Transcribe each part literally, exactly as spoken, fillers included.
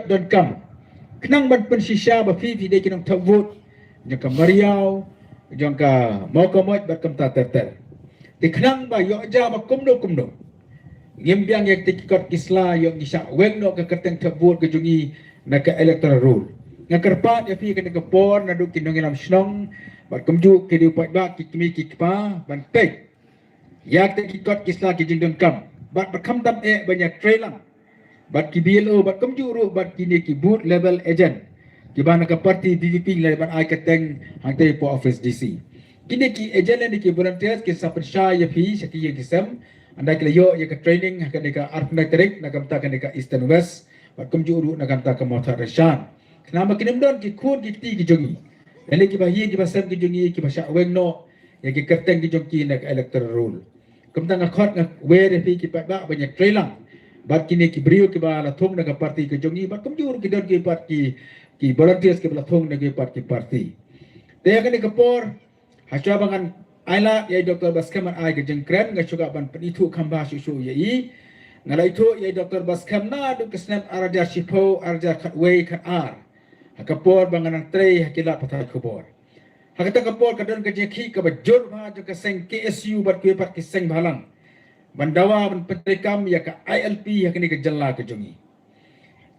donkam. Khnang ban pynshisha ba phi phi dei ki nongthep vote jong ka Mawriaw, jong ka Mawkmut bad kumta ter ter. Te khnang ba ïoh ja ba kumno kumno, ngim biang ïa kita ki kot ki sla, ïoh ngi shah weng noh ka kyrteng thep vote ka jong ngi na ka electoral roll. Nga kyrpad ïa phi kane ka por naduh ki nongïalam shnong bad kumjuh ki dei u paidbah, ki kmie ki kpa, ban peit ïa kita ki kot ki sla ki jingdonkam bad ba khamtam eh ban ïa trei lang bad ki B L O bad kumjuh ruh bad kine ki booth level agent kiba na ka party V P P lane ban ai kyrteng hangtei hapoh office D C. Kine ki agent lane ki volunteers kin sa pynshai ïa phi sha ki ïing ki sem. Hynda ki la ïoh ïa ka training ha kane ka arphew tarik na ka bynta kane ka Eastern West bad kumjuh ruh na ka bynta ka Mawthadraishan. Khnang ba kin ym don ki khun ki kti ki jong ngi lane kiba ïing kiba sem ki jong ngi kiba shah weng noh ïa ki kyrteng ki jong ki na ka electoral roll. Kumta nga khot nga wer ïa phi ki paidbah ban ïa trei lang bad kine ki briew kiba la thung na ka party ka jong ngi bad kumjuh ruh ki don ki pat ki, ki volunteers kiba la thung na ki pat ki party. Te ïa kane ka por, ha shuwa ba ngan ailad ïa i Doctor Batskhem ban ai ka jingkren, nga shu kwah ban pynithuh kham bha shuh shuh ïa i. Nga la ithuh ïa i Doctor Batskhem naduh ka snem ar hajar shiphew, ar hajar khatwei khatar, ha ka por ba nga nang trei ha ki lad pathai khubor. Ha kata ka por ka don ka jingïakhih kaba jur bha jong ka seng K S U bad kiwei pat ki seng bhalang ban dawa ban pyntreikam ïa ka I L P ha kane ka jylla ka jong ngi.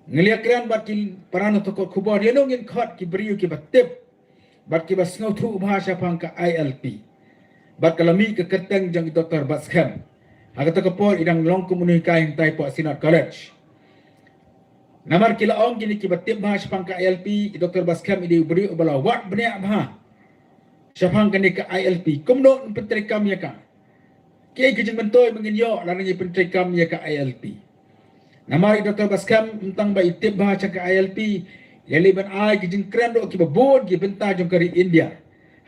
Ngi la ïakren bad ki para nongthoh khubor ïa nongin khot ki briew kiba tip bad kiba sngewthuh bha shaphang ka I L P bad ka la mih ka kyrteng jong i Doctor Batskhem. Ha kata ka por i dang long kum u nonghikai hangtai hapoh Synod College. Namar ki la ong kine kiba tip bha shaphang ka I L P, i Doctor Batskhem i dei u briew uba la wad bniah bha shaphang kane ka I L P. Kumno ngin pyntreikam ïa ka? Kiei ki jingmyntoi ba ngin ïoh lada ngi pyntreikam ïa ka I L P? Namar i Doctor Batskhem ym tang ba i tip bha sha ka I L P, i la leit ban ai ki jingkren ruh kiba bun ki bynta jong ka ri India,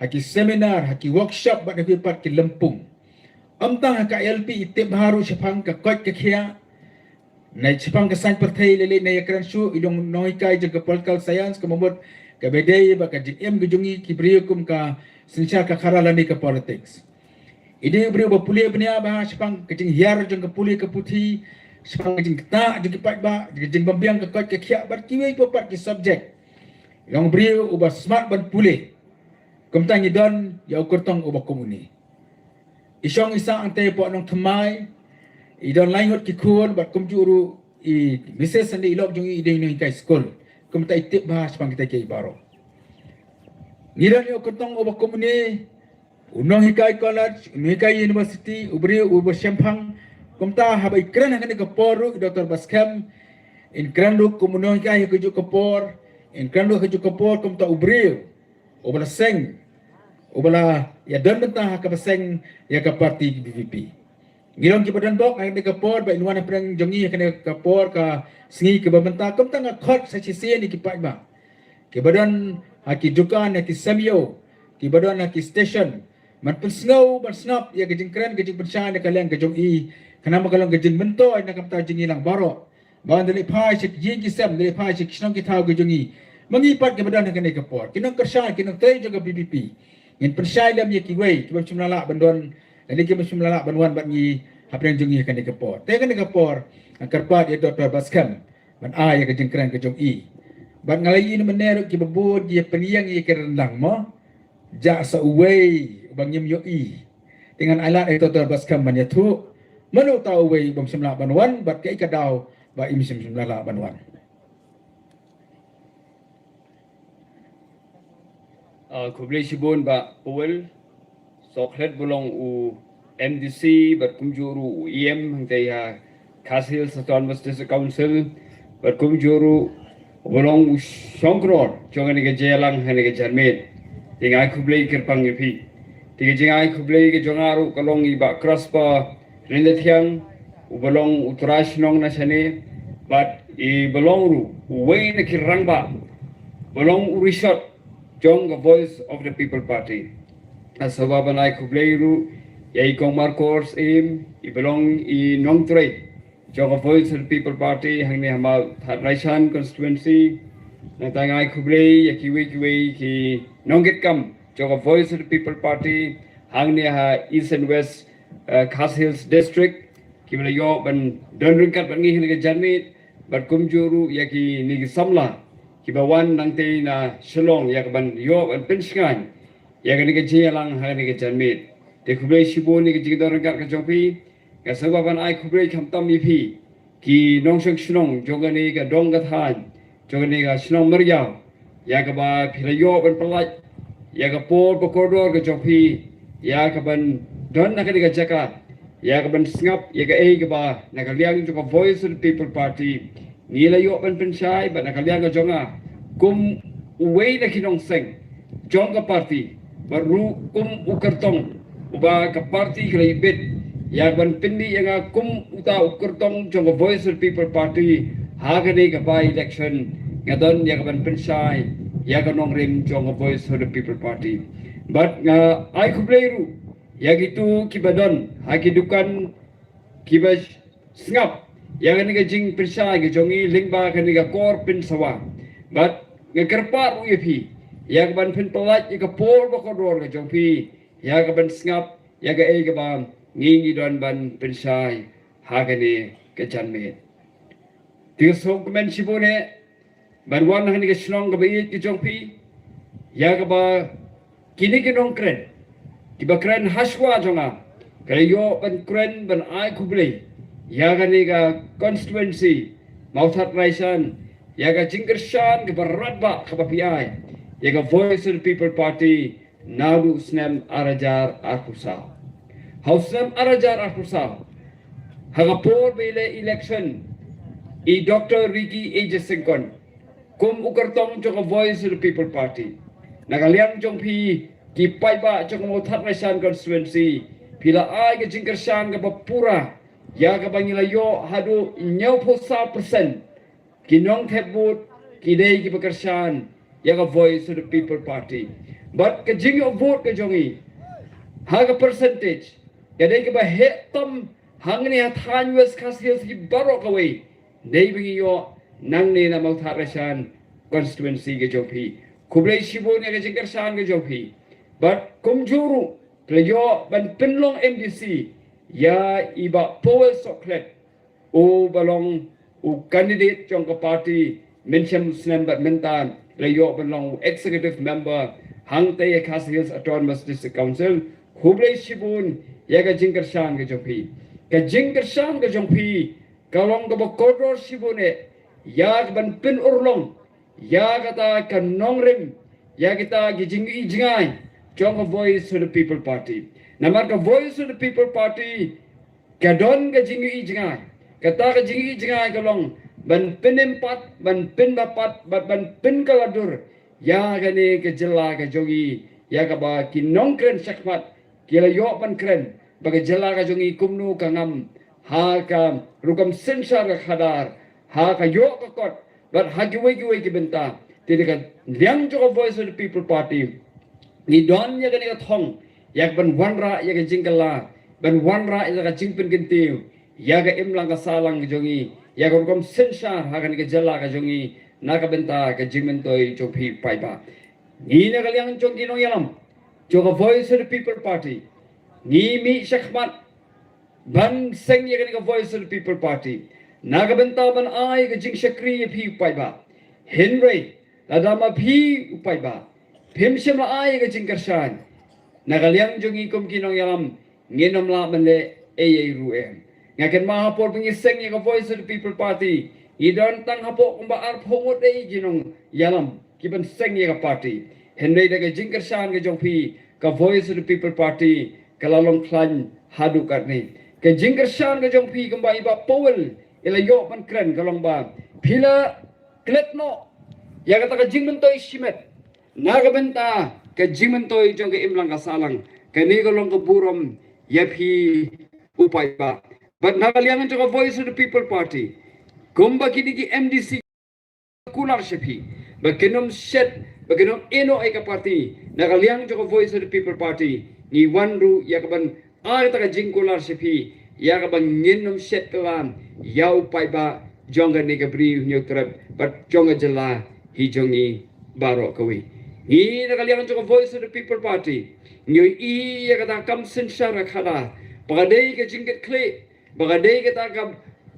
ha ki seminar, ha ki workshop bad ha kiwei pat ki lympung. Ym tang ha ka I L P i tip bha ruh shaphang ka koit ka khiah, na shaphang ka science pyrthei, lei lei na ïakren shuh i long nonghikai jong ka political science, ka mut kaba dei ba ka jingim ka jong ngi ki briew kum ka synshar ka khadar lane ka politics. I dei u briew ba pule bniah bha shaphang ka jinghiar jong ka pule ka puthi, shaphang ka jingktah jong ki paidbah, ka jingbymbiang ka koit ka khiah bad kiwei pat ki subject. I long u briew uba smart ban pule. Kumta ngi don ïa u kyrtong uba kum une. I shong i sah hangtei hapoh Nongthymmai, i don lai ngut ki khun bad kumjuh ruh i Missus Sandy, i lok jong i i dei nonghikai skul. Kumta i tip bha shaphang kita kiei baroh. Ngi don ïa u kyrtong uba kum une, u nonghikai college, u nonghikai university, u briew uba shemphang. Kumta haba i kren ha kane ka por ruh i Doctor Batskhem, in kren ruh kum u nonghikai ha kajuh ka por, in kren ruh ha kajuh ka por kumta u briew uba la seng, uba la ïa don bynta ha kaba seng ïa ka party V P P. Ngi long kiba don bok ha kane ka por ba in wan hapdeng jong ngi ha kane ka por ka sngi kaba mynta. Kumta nga khot sa shisien ïa ki paidbah kiba don ha ki dukan, ha ki sem ïew, kiba don ha ki station, ban pynsngew, ban sngap ïa ka jingkren ka jingpynshai na ka liang ka jong i, khnang ba ka long ka jingmyntoi na ka bynta jong ngi lang baroh. Ba ngi da leit phai sha ki ïing ki sem, da leit phai sha ki shnong ki thaw ki jong ngi. Ma ngi pat kiba don ha kane ka por, ki nongkyrshan, ki nongtrei jong ka V P P, ngin pynshai lem ïa kiwei kiba shym la lah ban don, lane kiba shym la lah ban wan bad ngi hapdeng jong ngi ha kane ka por. Te kane ka por nga kyrpad ïa Doctor Batskhem ban ai ïa ka jingkren ka jong i. Bad nga la ïohi mynne ruh kiba bun ki ïa pynïeng ïa ki ryndang mo. Jah sa uwei uba ngim ïohi. Te ngan ailad ïa i Doctor Batskhem ban ïathuh mano uta uwei uba ym shym lah ban wan bad kaei ka daw ba im shym, shym la lah ban wan. Ah, khublei shibun Bah Powell. Sohkhlet ba long u M D C bad kumjuh ruh u E M hangtei ha Khasi Hills Autonomous District Council, bad kumjuh ruh ba long u shongknor jong kane ka jingïalang ha kane ka janmiet. Te nga ai khublei kyrpang ïa phi. Te ka jingai khublei ka jong nga ruh ka long ïa i Bah Prosper Ryndiathiang, uba long u trai shnong na shane, bad i ba long ruh uwei na ki rangbah, ba long u rishot jong ka Voice of the People Party. Nga sngewbha ban ai khublei ruh ïa i Kong Marcos Im, i ba long i nongtrei jong ka Voice of the People Party hangne ha Mawthadraishan constituency. Nangta nga ai khublei ïa kiwei kiwei ki nongkitkam jong ka Voice of the People Party hangne ha East and West, eh, Khasi Hills District, kiba la ïoh ban don ryngkat bad ngi ha kane ka janmiet. bad kumjuh ruh ïa kine ki samla kiba wan nangtei na Shillong ïa kaban ïoh ban pynshngaiñ ïa kane ka jingïalang ha kane ka janmiet. Te khublei shibun ïa ka jingdon ryngkat ka jong phi. Nga sngewbha ban ai khublei khamtam ïa phi ki nongshong shnong jong kane ka dong ka thaiñ jong kane ka shnong Meriaw ïa kaba phi la ïoh ban pyllait ïa ka por ba kordor ka jong phi ïa kaban don ha kane ka jaka ïa kaban sngap ïa kaei kaba na ka liang jong ka Voice of the People Party ngi la ïoh ban pynshai bad na ka liang ka jong nga kum uwei na ki nongseng jong ka party bad ruh kum u kyrtong uba ka party ka la ibit ïa kaban pynmih ïa nga kum uta u kyrtong jong ka Voice of the People Party ha kane ka by election. Nga don ïa kaban pynshai ïa ka nongrim jong ka Voice of the People Party. Bad nga ai khublei ruh ïa kitu kiba don ha ki dukan kiba sngap ïa kane ka jingpynshai ka jong ngi lyngba kane ka kor pynsawa. Bad nga kyrpad ruh ïa phi ïa kaban pynpyllait ïa ka por ba kordor ka jong phi ïa kaban sngap ïa kaei kaba ngi ngi don ban pynshai ha kane ka janmiet. Te nga sngewkmen shibun eh ban wan ha kane ka shnong kaba ïeit ka jong phi ïa kaba kine ki nongkren kiba kren hashwa jong nga ka la ïoh ban kren ban ai khublei ïa kane ka constituency Mawthadraishan ïa ka jingkyrshan kaba radbah kaba phi ai ïa ka Voice of the People Party naduh u snem ar hajar arphew saw. Ha u snem ar hajar arphew saw ha ka por ba ïaleh election i Doctor Ricky A J Syngkon kum u kyrtong jong ka Voice of the People Party. Na ka liang jong phi ki paidbah jong ka Mawthadraishan constituency phi la ai ka jingkyrshan kaba pura ïa kaba ngi la ïoh haduh hynñiewphew saw percent ki nongthep vote ki dei kiba kyrshan ïa ka Voice of the People Party. Bad ka jingïoh vote ka jong ngi ha ka percentage ka dei kaba heh tam hangne ha thaiñ West Khasi Hills ki baroh kawei. Dei ba ngi ïoh nangne na Mawthadraishan constituency ka jong phi. Khublei shibun ïa ka jingkyrshan ka jong phi. Bad kumjuh ruh phi la ïoh ban pynlong M D C ïa i Bah Powell Sohkhlet uba long u candidate jong ka party mynshem snem bad mynta la ïoh ban long u executive member hangtei ha Khasi Hills Autonomous District Council. Khublei shibun ïa ka jingkyrshan ka jong phi. Ka jingkyrshan ka jong phi ka long kaba kordor shibun eh ïa kaban pynurlong ïa kata ka nongrim ïa kita ki jingïohi jngai jong ka Voice of the People Party. Namar ka Voice of the People Party ka don ka jingïohi jngai. Kata ka jingïohi jngai ka long ban pynim pat, ban pynbha pat bad ban pynkylla dur ïa kane ka jylla ka jong ngi ïa kaba ki nongkren shakhmat ki la ïoh ban kren ba ka jylla ka jong ngi kumno ka ngam ha ka rukom synshar ka khadar, ha ka ïoh ka kot bad ha kiwei kiwei ki bynta. Te na ka liang jong ka Voice of the People Party ngi don ïa kane ka thong ïa ka ban wanrah ïa ka jingkylla, ban wanrah ïa ka jingpynkyntiew ïa ka imlang ka sahlang ka jong ngi, ïa ka rukom synshar ha kane ka jylla ka jong ngi na ka bynta ka jingmyntoi jong phi paidbah. Ngi na ka liang jong ki nongïalam jong ka Voice of the People Party ngi mih shakhmat ban seng ïa kane ka Voice of the People Party na ka bynta ban ai ka jingshakri ïa phi u paidbah. Hynrei lada ma phi u paidbah phim shym la ai ka jingkyrshan, na ka liang jong ngi kum ki nongïalam ngin ym lah ban leh ei ei ruh em. Nga kynmaw ha por ba ngi seng ïa ka Voice of the People Party ngi don tang hapoh kumba arphew ngut ei ki nongïalam kiban seng ïa ka party. Hynrei da ka jingkyrshan ka jong phi ka Voice of the People Party ka la long khlaiñ haduh katne. Ka jingkyrshan ka jong phi kumba i Bah Powell i la ïoh ban kren ka long ba phi la klet noh ïa kata ka jingmyntoi shimet na ka bynta ka jingmyntoi jong ka imlang ka sahlang. Kane ka long ka burom ïa phi u paidbah. Bad na ka liang jong ka Voice of the People Party kumba kine ki M D C kular sha phi ba kin ym shet, ba kin ym ïehnoh ïa ka party, na ka liang jong ka Voice of the People Party ngi wan ruh ïa kaban ai kata ka jingkular sha phi ïa kaba ngin ym shet kylla ïa u paidbah jong kane ka Bri u Hynñiewtrep bad jong ka jylla hi jong ngi baroh kawei. Ngi na ka liang jong ka Voice of the People Party ngi ïohi ïa kata ka kam synshar ka khadar ba ka dei ka jingkitkhlieh, ba ka dei kata ka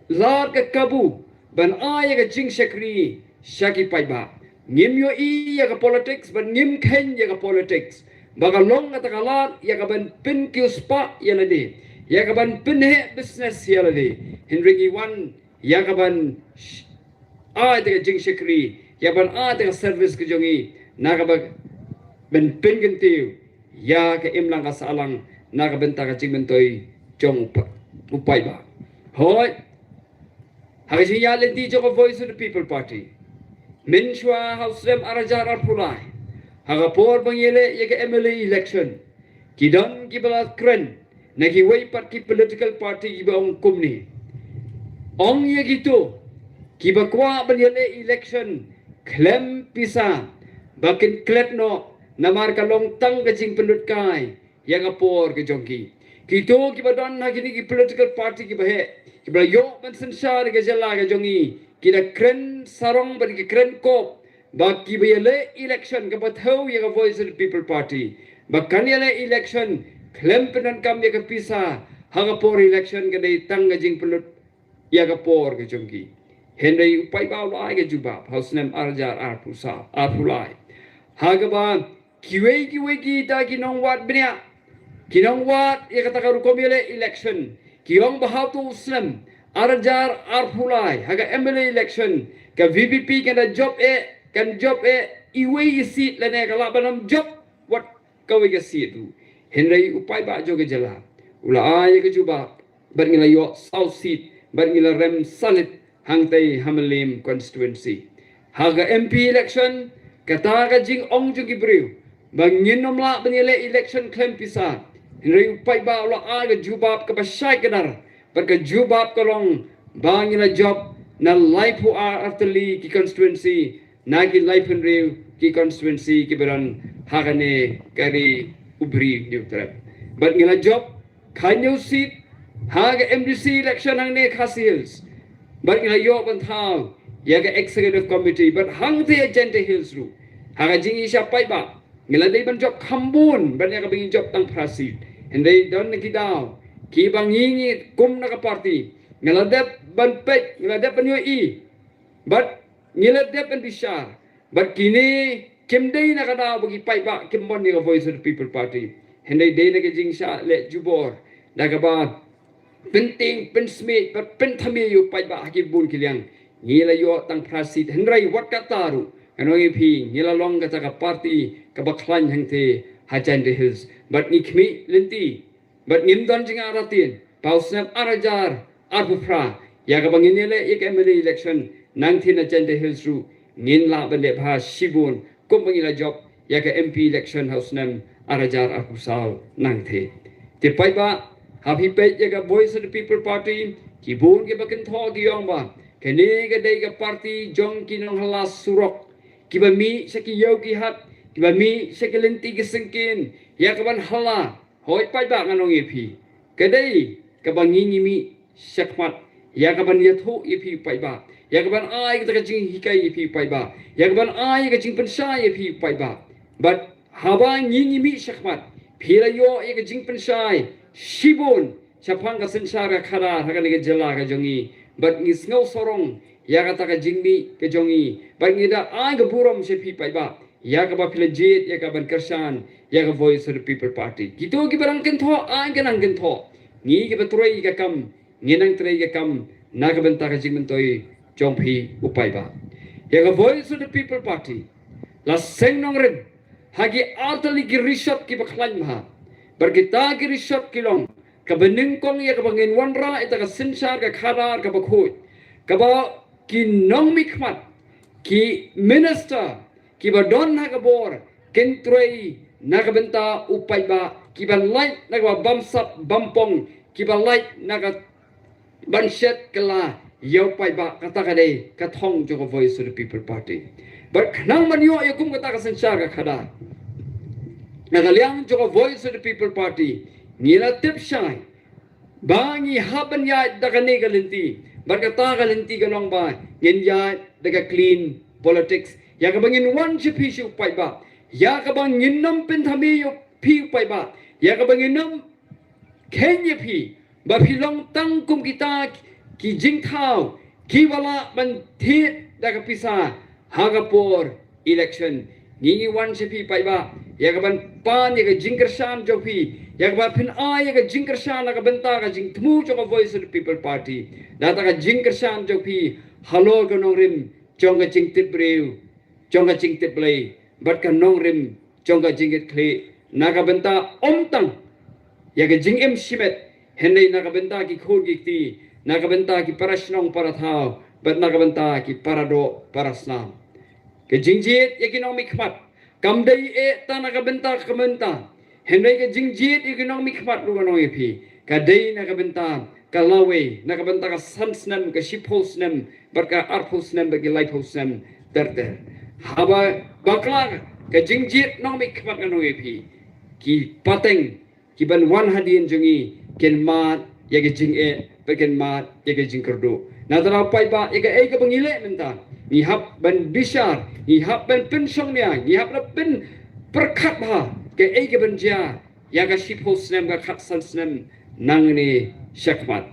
lad ka kabu ban ai ïa ka jingshakri sha ki paidbah. Ngim ïohi ïa ka politics bad ngim kheiñ ïa ka politics ba ka long kata ka lad ïa ka ban pynkhiewspah ïa lade, ïa ka ban pynheh business ïa lade. Hynrei ngi wan ïa ka ban sh- ai ïa ka jingshakri, ïa ka ban ai ïa ka service ka jong ngi na ka ba ban pynkyntiew ïa ka imlang ka sahlang na ka bynta ka jingmyntoi jong u pa- u paidbah. Hooid, ha ka jingïaid lynti jong ka Voice of the People Party, mynshuwa ha u snem ar hajar arphew lai, ha ka por ba ngi ïaleh ïa ka M L A election, ki don kiba la kren na kiwei pat ki political party kiba ong kumne. Ong ïa kito kiba kwah ban ïaleh election khlem pisa ba kin klet noh namar ka long tang ka jingpynlut kai ïa ka por ka jong ki. Kito kiba don ha kine ki political party kiba heh, kiba la ïoh ban synshar ïa ka jylla ka jong ngi, ki da kren sarong bad ki kren kop ba kiba ïaleh election kaba thew ïa ka Voice of the People Party ba kan ïaleh election khlem pyndonkam ïa ka pisa ha ka por election ka dei tang ka jingpynlut ïa ka por ka jong ki. Hynrei u paidbah u la ai ka jubab ha u snem ar hajar arphew saw, arphew lai, ha kaba kiwei kiwei kita ki nongwad bniah, ki nongwad ïa kata ka rukom ïaleh election, ki ong ba ha uto u snem ar hajar arphew lai ha ka M L A election ka V P P kan da jop eh, kan jop eh iwei i seat lane ka lah ban ym jop wat kawei ka seat ruh. Hynrei u paidbah jong ka jylla u la ai ïa ka jubab bad ngi la ïoh saw seat bad ngi la rem salit hangtei ha Mylliem constituency. Ha ka M P election, kata ka jingong jong ki briew ba ngin ym lah ban ïaleh election khlem pisa, hynrei u paidbah u la ai ka jubab kaba shai kdar bad ka jubab ka long ba ngi la jop na laiphew ar tylli ki constituency na ki laiphew hynriew ki constituency kiba don ha kane ka ri u Bri u Hynñiewtrep. Bad ngi la jop khathynñiew seat ha ka M D C election hangne Khasi Hills. Bad ngi la ïoh ban thaw ïa ka executive committee bad hangtei ha Jaintia Hills ruh, ha ka jingïaishah paidbah ngi la dei ban jop kham bun bad ïa kaba ngi jop tang phra seat. Hynrei don na ki daw kiba ngi, ngi kum na ka party ngi la dep ban peit, ngi la dep ban ïohi bad ngi la dep ban bishar. Bad kine kim dei na ka daw ba ki paidbah kim mon ïa ka Voice of the People Party. Hynrei dei na ka jingshah leh jubor da kaba pyntieng pynsmit bad pynthymmai ïa u paidbah ha ki bun ki liang. Ngi la ïoh tang phra seat, hynrei wat kata ruh ngan ong ïa phi, ngi la long kata ka party kaba khlaiñ hangtei ha Jaintia Hills. Bad ngi khmih lynti bad ngim don jingartatien ba ha u snem ar hajar arphew phra ïa kaba ngin ïaleh ïa ka M L A election nangtei na Jaintia Hills ruh ngin lah ban leh bha shibun kumba ngi la jop ïa ka M P election ha u snem ar hajar arphew saw nangtei. Te paidbah, haba phi peit ïa ka Voice of the People Party, ki bun kiba kynthoh ki ong ba kane ka dei ka party jong ki nonghylla surok, kiba mih sha ki ïew ki hat, kiba mih sha ki lynti ki syngkien ïa ka ban hylla. Hooid paidbah, ngan ong ïa phi, ka dei kaba ngi ngi mih shakhmat ïa ka ban ïathuh ïa phi paidbah, ïa ka ban ai kata ka jinghikai ïa phi paidbah, ïa ka ban ai ka jingpynshai ïa phi paidbah. Bad haba ngi ngi mih shakhmat, phi la ïoh ïa ka jingpynshai shibun shaphang ka synshar ka khadar ha kane ka jylla ka jong ngi. Bad ngi sngew sarong ïa kata ka jingmih ka jong ngi bad ngi da ai ka burom sha phi paidbah ïa kaba phi la jied ïa ka ban kyrshan ïa ka Voice of the People Party. Kito kiba nang kynthoh, ai ka nang kynthoh. Ngi kiba trei ka kam, ngi nang trei ka kam na ka bynta ka jingmyntoi jong phi u paidbah. Ïa ka Voice of the People Party la seng nongrim ha ki artylli ki rishot kiba khlaiñ bha. Bad kita ki rishot ki long kaba nyngkong ïa kaba ngin wanrah ïa ka synshar ka khadar kaba khuid, kaba ki nongmihkhmat, ki minister kiba don ha ka bor kin trei na ka bynta u paidbah, kiba lait na kaba bamsap bampong, kiba lait na ka ban shet kylla ïa u paidbah. Kata ka dei ka thong jong ka Voice of the People Party. Bad khnang ban ïoh ïa kum kata ka synshar ka khadar na ka liang jong ka Voice of the People Party, ngi la tip shai ba ngi hap ban ïaid da kane ka lynti. Bad kata ka lynti ka long ba ngin ïaid da ka clean politics ïa kaba ngin wan sha phi sha u paidbah, ïa kaba ngin ym pynthymmai ïa phi u paidbah, ïa kaba ngin ym kheiñ ïa phi ba phi long tang kum kita ki jingthaw, kiba lah ban thied da ka pisa ha ka por election. Ngi ngi wan sha phi paidbah ïa ka ban pan ïa ka jingkyrshan jong phi, ïa ka ban pyn-ai ïa ka jingkyrshan na ka bynta ka jingthmu jong ka Voice of the People Party. Da kata ka jingkyrshan jong phi halor ka nongrim jong ka jingtip briew, jong ka jingtip Blei bad ka nongrim jong ka jingkitkhlieh na ka bynta ym tang ïa ka jingim shimet, hynrei na ka bynta ki khun ki kti, na ka bynta ki para shnong para thaw bad na ka bynta ki para doh para snam. Ka jingjied ïa ki nongmihkhmat kam dei eh tang na ka bynta ka bynta, hynrei ka jingjied ïa ki nongmihkhmat ruh ngan ong ïa phi ka dei na ka bynta ka lawei, na ka bynta ka san snem, ka shiphew snem bad ka arphew snem bad ki laiphew snem ter ter. Haba bakla ka jingjied nongmihkhmat ngan ong ïa phi, ki pateng ki ban wan hadien jong ngi kin mad ïa ka jingeh bad kin mad ïa ka jingkyrduh. Na kata paidbah, ïa kaei kaba ngi leh mynta, ngi hap ban bishar, ngi hap ban pynshongnia, ngi hap ban pynpyrkhat bha kaei kaban jia ïa ka shiphew snem, ka khatsan snem nangne shakhmat.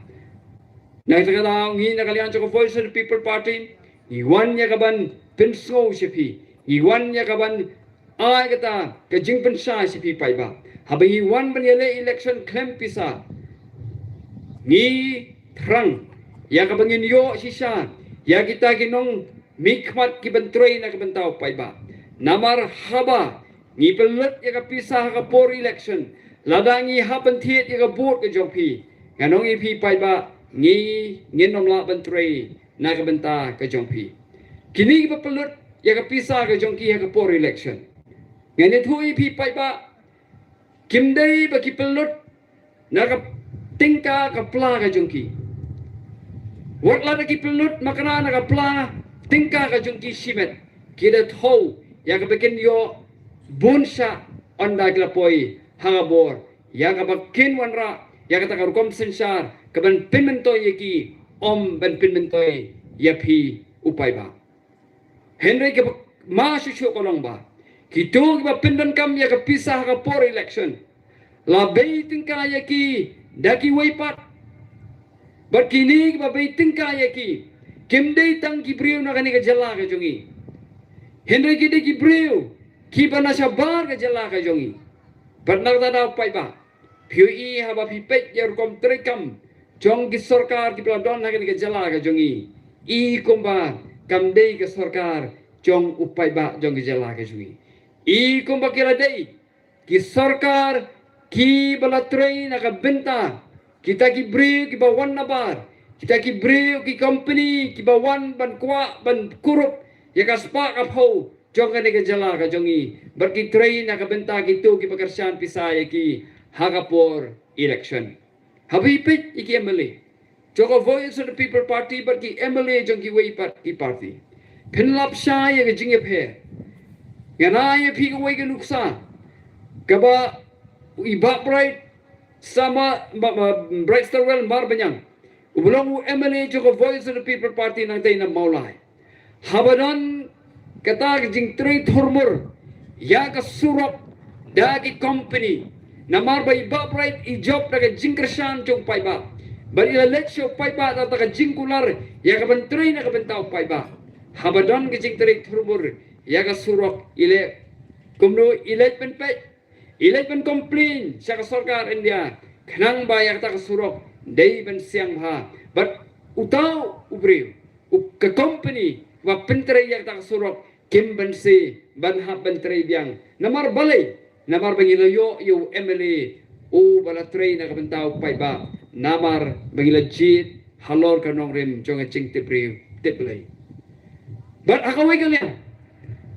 Na kata ka daw ngi na ka liang jong ka Voice of the People Party ngi wan ïa ka ban pynsngew sha phi, ngi wan ïa ka ban ai kata ka jingpynshai sha phi paidbah. Haba ngi wan ban ïaleh election khlem pisa, ngi thrang ïa kaba ngin ïoh shisha ïa kita ki nongmihkhmat ki ban trei na ka bynta u paidbah. Namar haba ngi pynlut ïa ka pisa ha ka por election, lada ngi hap ban thied ïa ka vote ka jong phi, ngan ong ïa phi paidbah, ngi ngin ym lah ban trei na ka bynta ka jong phi. Kine kiba pynlut ïa ka pisa ka jong ki ha ka por election, ngan ïathuh ïa phi paidbah, kim dei ba ki pynlut na ka tyngka ka pla ka jong ki. Wat lada ki pynlut makna na ka pla tyngka ka jong ki shimet, ki da thew ïa kaba kin ïoh bun shah ynda ki la poi ha ka bor, ïa kaba kin wanrah ïa kata ka rukom synshar kaban pynmyntoi ïa ki, ym ban pynmyntoi ïa phi u paidbah. Hynrei kaba ma shuh shuh ka long ba kito kiba pyndonkam ïa ka pisa ha ka por election, la bei tyngka ïa ki da kiwei pat. Bad kine kiba bei tyngka ïa ki kim dei tang ki briew na kane ka jylla ka jong ngi, hynrei ki dei ki briew kiba na shabar ka jylla ka jong ngi. Bad na kata daw paidbah, phi ïohi haba phi peit ïa rukom treikam jong ki sorkar kiba la don ha kane ka jylla ka jong ngi, i kumba kam dei ka sorkar jong u paidbah jong ka jylla ka jong ngi. I kumba ki la dei ki sorkar kiba la trei na ka bynta kita ki briew kiba wan nabar, kita ki briew, ki company kiba wan ban kwah ban kurup ïa ka spah ka phew jong kane ka jylla ka jong ngi, bad ki trei na ka bynta kito kiba kyrshan pisa ïa ki ha ka por election. Haba phi peit ïa ki M L A jong ka Voice of the People Party bad ki M L A jong kiwei pat ki party, phin lap shai ïa ka jingïapher. Ngan ai ïa phi kawei ka nuksa kaba i Bah Bright Sama, Bah, Bah Bright Starwell Marbaniang, uba long u M L A jong ka Voice of the People Party nangtei na Mawlai, haba don kata ka jingtrei thurmur ïa ka surok da ki company. Namar ba i Bah Bright i jop da ka jingkyrshan jong u paidbah, bad i la leit sha u paidbah da kata ka jingkular ïa ka ban trei na ka bynta u paidbah. Haba don ka jingtrei thurmur ïa ka surok, i leh kumno? I leit ban peit, i leit ban complain sha ka sorkar India khnang ba ïa kata ka surok dei ban siang bha. Bad uta u briew, u, ka company ba pyntrei ïa kata ka surok kim banse ban hap ban trei biang. Namar balei? Namar ba ngi la ïoh ïa u M L A uba la trei na ka bynta u paidbah, namar ba ngi la jied halor ka nongrim jong ka jingtip briew tip Blei. Bad ha kawei ka liang,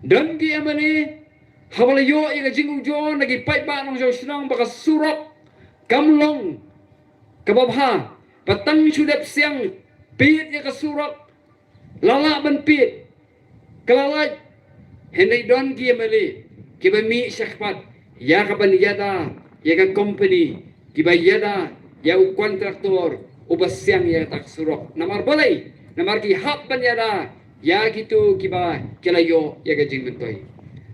don ki M L A haba la ïoh ïa ka jingujor na ki paidbah nongjong shnong ba ka surok kam long kaba bha, ba tang shu dep siang pied ïa ka surok, la lah ban pied, ka la lait. Hynrei don ki M L A kiba mih shakhmat ïa ka ban ïada ïa ka company kiba ïada ïa u kontraktor uba siang ïa kata ka surok. Namar balei? Namar ki hap ban ïada ïa kito kiba ki la ïoh ïa ka jingmyntoi.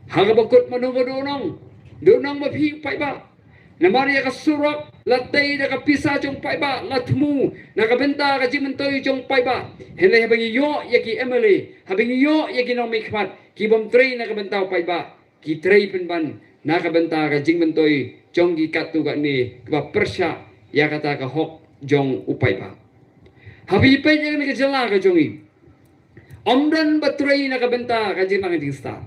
Ha kaba kut, mano ba duh nong, duh nong ma phi u paidbah, Namar ïa ka surok la tei da ka pisa jong paidbah, la thmu na ka bynta ka jingmyntoi jong paidbah. Hynrei haba ngi ïoh ïa ki M L A, haba ngi ïoh ïa ki nongmihkhmat, ki bym trei na ka bynta u paidbah, ki trei pynban na ka bynta ka jingmyntoi jong ki katto katne, kaba pyrshah ïa kata ka hok jong u paidbah. Haba ngi peit ïa kane ka jylla ka jong ngi, ym don ba trei na ka bynta ka jingnang jingstad.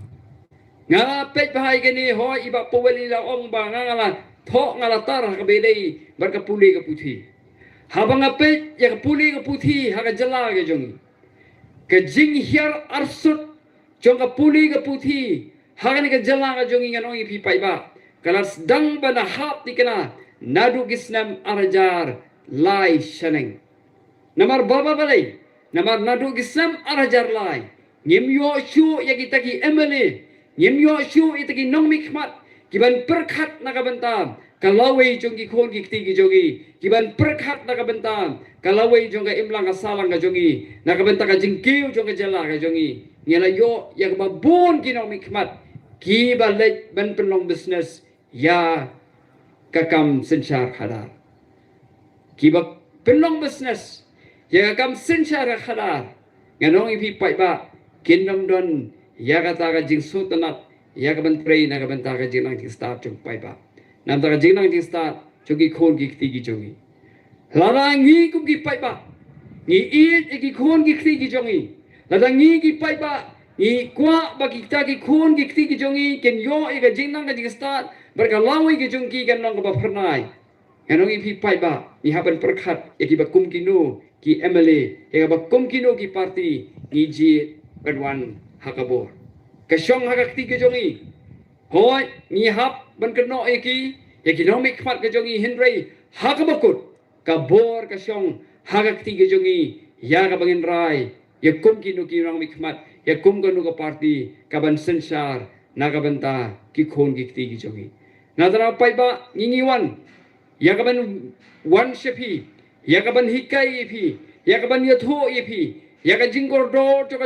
Nga la peit bha ïa kane, hooid, i Bah Powell i la ong ba nga, nga la thoh, nga la tar ha kaba ïadei bad ka pule ka puthi. Haba nga peit ïa ka pule ka puthi ha ka jylla ka jong ngi, ka jinghiar arsut jong ka pule ka puthi ha kane ka jylla ka jong ngi, ngan ong ïa phi paidbah, ka la sdang ban hap thikna naduh ki snem ar hajar lai shaneng. Namar balei? Namar naduh ki snem ar hajar lai, ngim ïoh shuh ïa kita ki M L A, ngim ïoh shuh ïa kita ki nongmihkhmat ki ban pyrkhat na ka bynta ka lawei jong ki khun ki kti ki jong ngi, ki ban pyrkhat na ka bynta ka lawei jong ka imlang ka sahlang ka jong ngi, na ka bynta ka jingkiew jong ka jylla ka jong ngi. Ngi la ïoh ïa kaba bun ki nongmihkhmat kiba leit ban pynlong business ïa ka kam synshar khadar. Kiba pynlong business ïa ka kam synshar khadar, ngan ong ïa phi paidbah, kin ym don ïa kata ka jingsngewtynnat ïa ka ban trei na ka bynta ka jingnang jingstad jong paidbah. Namar ka jingnang jingstad jong ki khun ki kti ki jong ngi. Lada ngi kum ki paidbah ngi ïeit ïa ki khun ki kti ki jong ngi, lada ngi ki paidbah ngi kwah ba kita ki khun ki kti ki jong ngi kin ïoh ïa ka jingnang ka jingstad bad ka lawei ka jong ki kan long kaba phyrnai, ngan ong ïa phi paidbah, ngi hap ban pyrkhat ïa kiba kum kino ki M L A, ïa kiba kum kino ki party ngi jied ban wan ha ka bor. Ka shong ha ka kti ka jong ngi. Hooid, ngi hap ban kynnoh ïa ki, ïa ki nongmihkhmat ka jong ngi, hynrei ha kaba kut, ka bor ka shong ha ka kti ka jong ngi, ïa kaba ngin rai ïa kum kino ki nongmihkhmat, ïa kum kano ka party ka ban synshar na ka bynta ki khun ki kti ki jong ngi. Nangta paidbah, ngi ngi wan ïa ka ban wan sha phi, ïa ka ban hikai ïa phi, ïa ka ban ïathuh ïa phi ïa ka jingkordor jong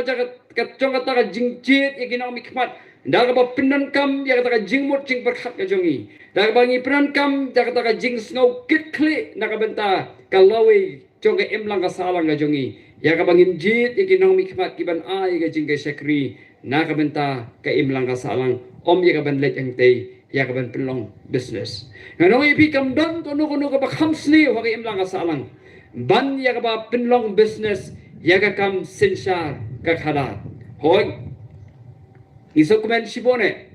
ka, jong kata ka jingjied ïa ki nongmihkhmat, da kaba pyndonkam ïa kata ka jingmut jingpyrkhat ka jong ngi, da kaba ngi pyndonkam ïa kata ka jingsngew kit khlieh na ka bynta ka lawei jong ka imlang ka sahlang ka jong ngi, ïa kaba ngin jied ïa ki nongmihkhmat ki ban ai ka jingshakri na ka bynta ka imlang ka sahlang, ym ïa ka ban leit hangtei ïa ka ban pynlong business. Ngan ong ïa phi, kam don kano kano kaba kham sniew ha ka imlang ka sahlang ban ïa kaba pynlong business ïa ka kam synshar ka khadar. Hooid, ngi sngewkmen shibun eh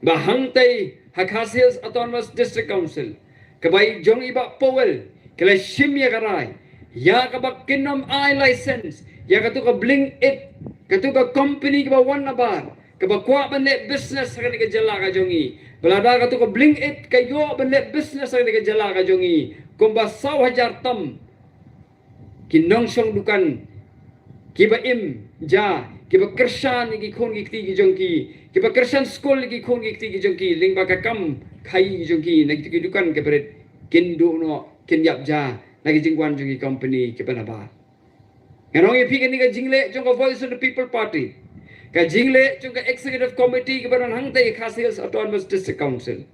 ba hangtei ha Khasi Hills Autonomous District Council, ka bai jong i Bah Powell, ka la shim ïa ka rai ïa kaba kin ym ai license ïa katu ka Blink It, katu ka company kaba wan nabar, kaba kwah ban leh business ha kane ka jylla ka jong ngi. Ba lada katu ka Blink It ka ïoh ban leh business ha kane ka jylla ka jong ngi, kumba saw hajar tam ki nongshong dukan kiba im ja, kiba kyrshan ïa ki khun ki kti ki jong ki, kiba kyrshan skul ïa ki khun ki kti ki jong ki lyngba ka kam khaïi ki jong ki na ki, ki dukan kiba rit, kin duh noh, kin ïap ja na ki jingwan jong ki company kiba nabar. Ngan ong ïa phi, kane ka jingleh jong ka Voice of the People Party, ka jingleh jong ka Executive Committee kaba don hangtei Khasi Hills Autonomous District Council,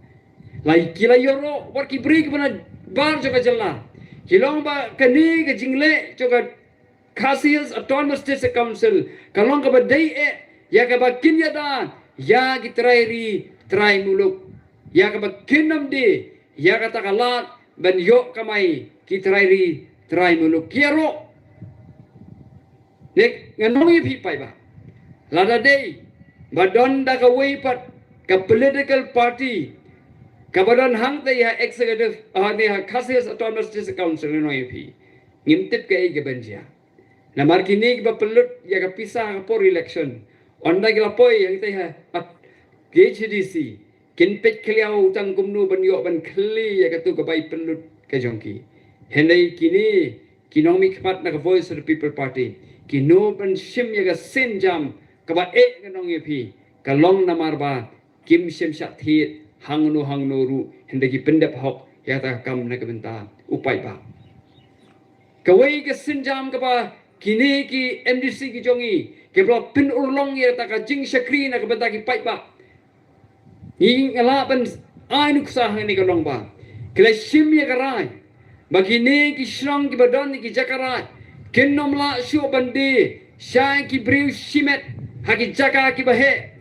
la ki la ïaroh wat ki briew kiba nabar jong ka jylla, ki long ba kane ka jingleh jong ka Khasi Hills Autonomous District Council ka long kaba dei eh ïa kaba kin ïada ïa ki trai ri trai muluk, ïa kaba kin ym die ïa kata ka lad ban ïoh kamai ki trai ri trai muluk. Ki ïaroh. Ngan ong ïa phi paidbah, lada dei ba don da kawei pat ka political party kaba don hangtei ha executive, ha ne ha Khasi Hills Autonomous District Council, ngan ong ïa phi, ngim tip kaei kaban jia. Namar kine kiba pynlut ïa ka pisa ha ka por election, ynda ki la poi hangtei ha, ha K H A D C, kin peit khlieh tang kumno ban ïoh ban khlieh ïa katu ka bai pynlut ka jong ki. Hynrei kine ki nongmihkhmat na ka Voice of the People Party, kino ban shim ïa ka sienjam kaba eh, ngan ong ïa phi, ka long namar ba kim shym shah thied hangno hangno ruh, hynrei ki pyndep hok ïa kata ka kam na ka bynta u paidbah. Kawei ka sienjam kaba kine ki M D C ki jong ngi kiba la pynurlong ïa kata ka jingshakri na ka bynta ki paidbah. Ngi, nga lah ban ai nuksa hangne ka long ba Ki la shim ïa ka rai ba kine ki shnong kiba don ïa ki jaka raid kin ym lah shuh ban die sha ki briew shimet ha ki jaka kiba heh.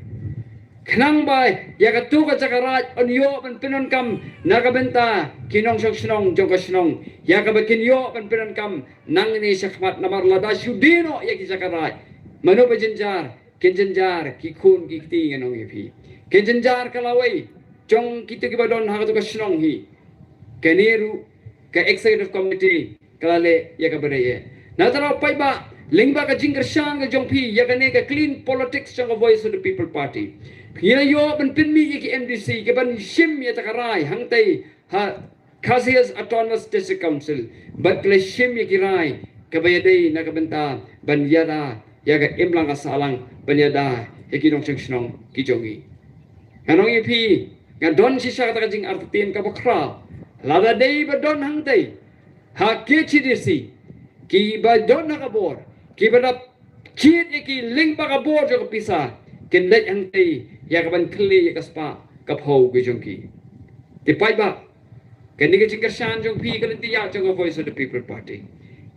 Khnang ba ïa kato ka jaka raid yn ïoh ban pyndonkam na ka bynta ki nongshong shnong jong ka shnong, ïa kaba kin ïoh ban pyndonkam nangne shakhmat. Namar lada shu die noh ïa ki jaka raid, mano ba jynjar? Kin jynjar ki khun ki kti, ngan ong ïa phi. Kin jynjar ka lawei jong kito kiba don ha kato ka shnong hi. Kane ruh ka executive committee ka la leh ïa kaba dei eh. Na tara u paidbah, lyngba ka jingkyrshan ka jong phi ïa kane ka clean politics jong ka Voice of the People Party, ngi la ïoh ban pynmih ïa ki M D C kiban shim ïa kata ka rai hangtei ha Khasi Hills Autonomous District Council, bad ki la shim ïa ki rai kaba ïadei na ka bynta ban ïada ïa ka imlang ka sahlang, ban ïada ïa ki nongshong shnong ki jong ngi. Ngan ong ïa phi, nga don shisha kata ka jingartatien kaba khraw. Lada dei ba don hangtei ha K H A D C kiba don ha ka bor, kiba da jied ïa ki lyngba ka bor jong ka pisa, kin leit hangtei ïa kaban khlieh ïa ka spah ka phew ka jong ki. Te paidbah, kane ka jingkyrshan jong phi ka lynti ïa jong ka Voice of the People Party.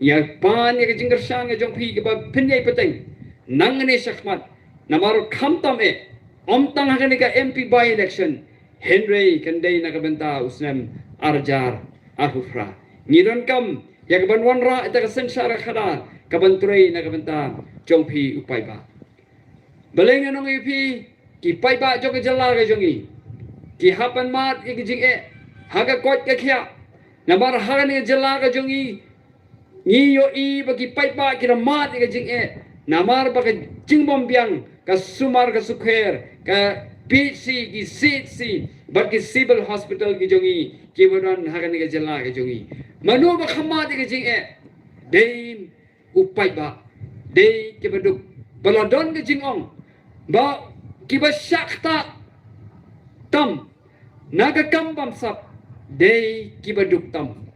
Ïa pan ïa ka jingkyrshan ka jong phi kaba pynïaid pateng nangne shakhmat, namar khamtam eh, ym tang ha kane ka M P by-election, hynrei kan dei na ka bynta u snem ar hajar arphew phra. Ngi donkam ïa kaban wanrah ïa ka synshar khadar kaban trei na ka bynta jong phi u paidbah. Balei ngan ong ïa phi, ki paidbah jong ka jylla ka jong ngi ki hap ban mad ïa ka jingeh ha ka koit ka khiah. Namar ha kane ka jylla ka jong ngi, ngi ïohi ba ki paidbah ki da mad ïa ka jingeh namar ba ka jingbym biang ka sumar ka sukher, ka P H C, ki C H C bad ki civil hospital ki jong ngi kiba don ha kane ka jylla ka jong ngi. Mano ba khlem mad ïa ka jingeh? Dei u paidbah, dei kiba duk. Ba la don ka jingong ba kiba shah ktah tam na ka kam bamsap dei kiba duk tam.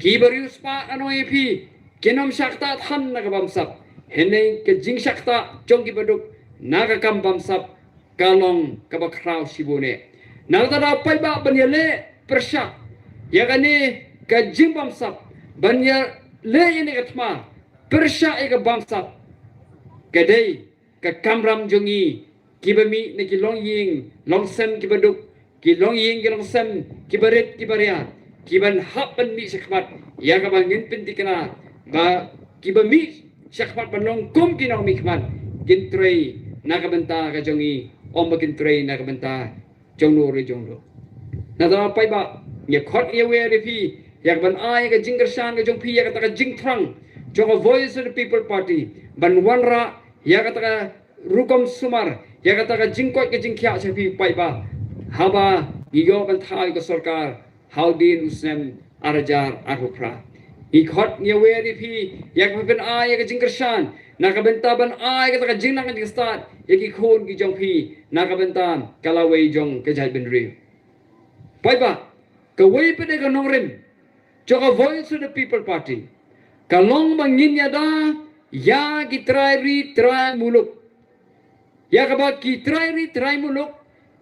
Kiba riewspah, ngan ong ïa phi, kin ym shah ktah than na ka bamsap. Hynrei ka jingshah ktah jong kiba duk na ka kam bamsap ka long kaba khraw shibun eh. Nangta da paidbah ban ïaleh pyrshah ïa kane ka jingbamsap, ban ïaleh ïa kane ka thma pyrshah ïa ka bamsap, ka dei ka kamram jong ngi kiba mih na ki longïing longsem kiba duk, ki longïing ki longsem kiba rit kiba riat, kiban hap ban mih shakhmat ïa kaba ngin pynthikna ba kiba mih shakhmat ban long kum ki nongmihkhmat kin trei na ka bynta ka jong ngi, ym ba kin trei na ka bynta jong no re jong no. Nangta paidbah, ngi khot ngi wer ïa phi ïa kaban ai ka jingkyrshan ka jong phi ïa kata ka jingthrang jong ka Voice of the People Party ban wanrah ïa kata ka rukom sumar, ïa kata ka jingkoit ka jingkhiah sha phi paidbah, haba ngi ïoh ban thaw ïa ka sorkar ha u dien u snem ar hajar arphew phra. Ngi khot ngi wer ïa phi ïa kaban pynai ïa ka jingkyrshan na ka bynta ban ai kata ka jingnang jingstad ïa ki khun ki jong phi na ka bynta ka lawei jong ka jaitbynriew. Paidbah, kawei pat de ka nongrim jong ka Voice of the People Party ka long ba ngin ïada ïa ki trai ri trai muluk, ïa kaba ki trai ri trai muluk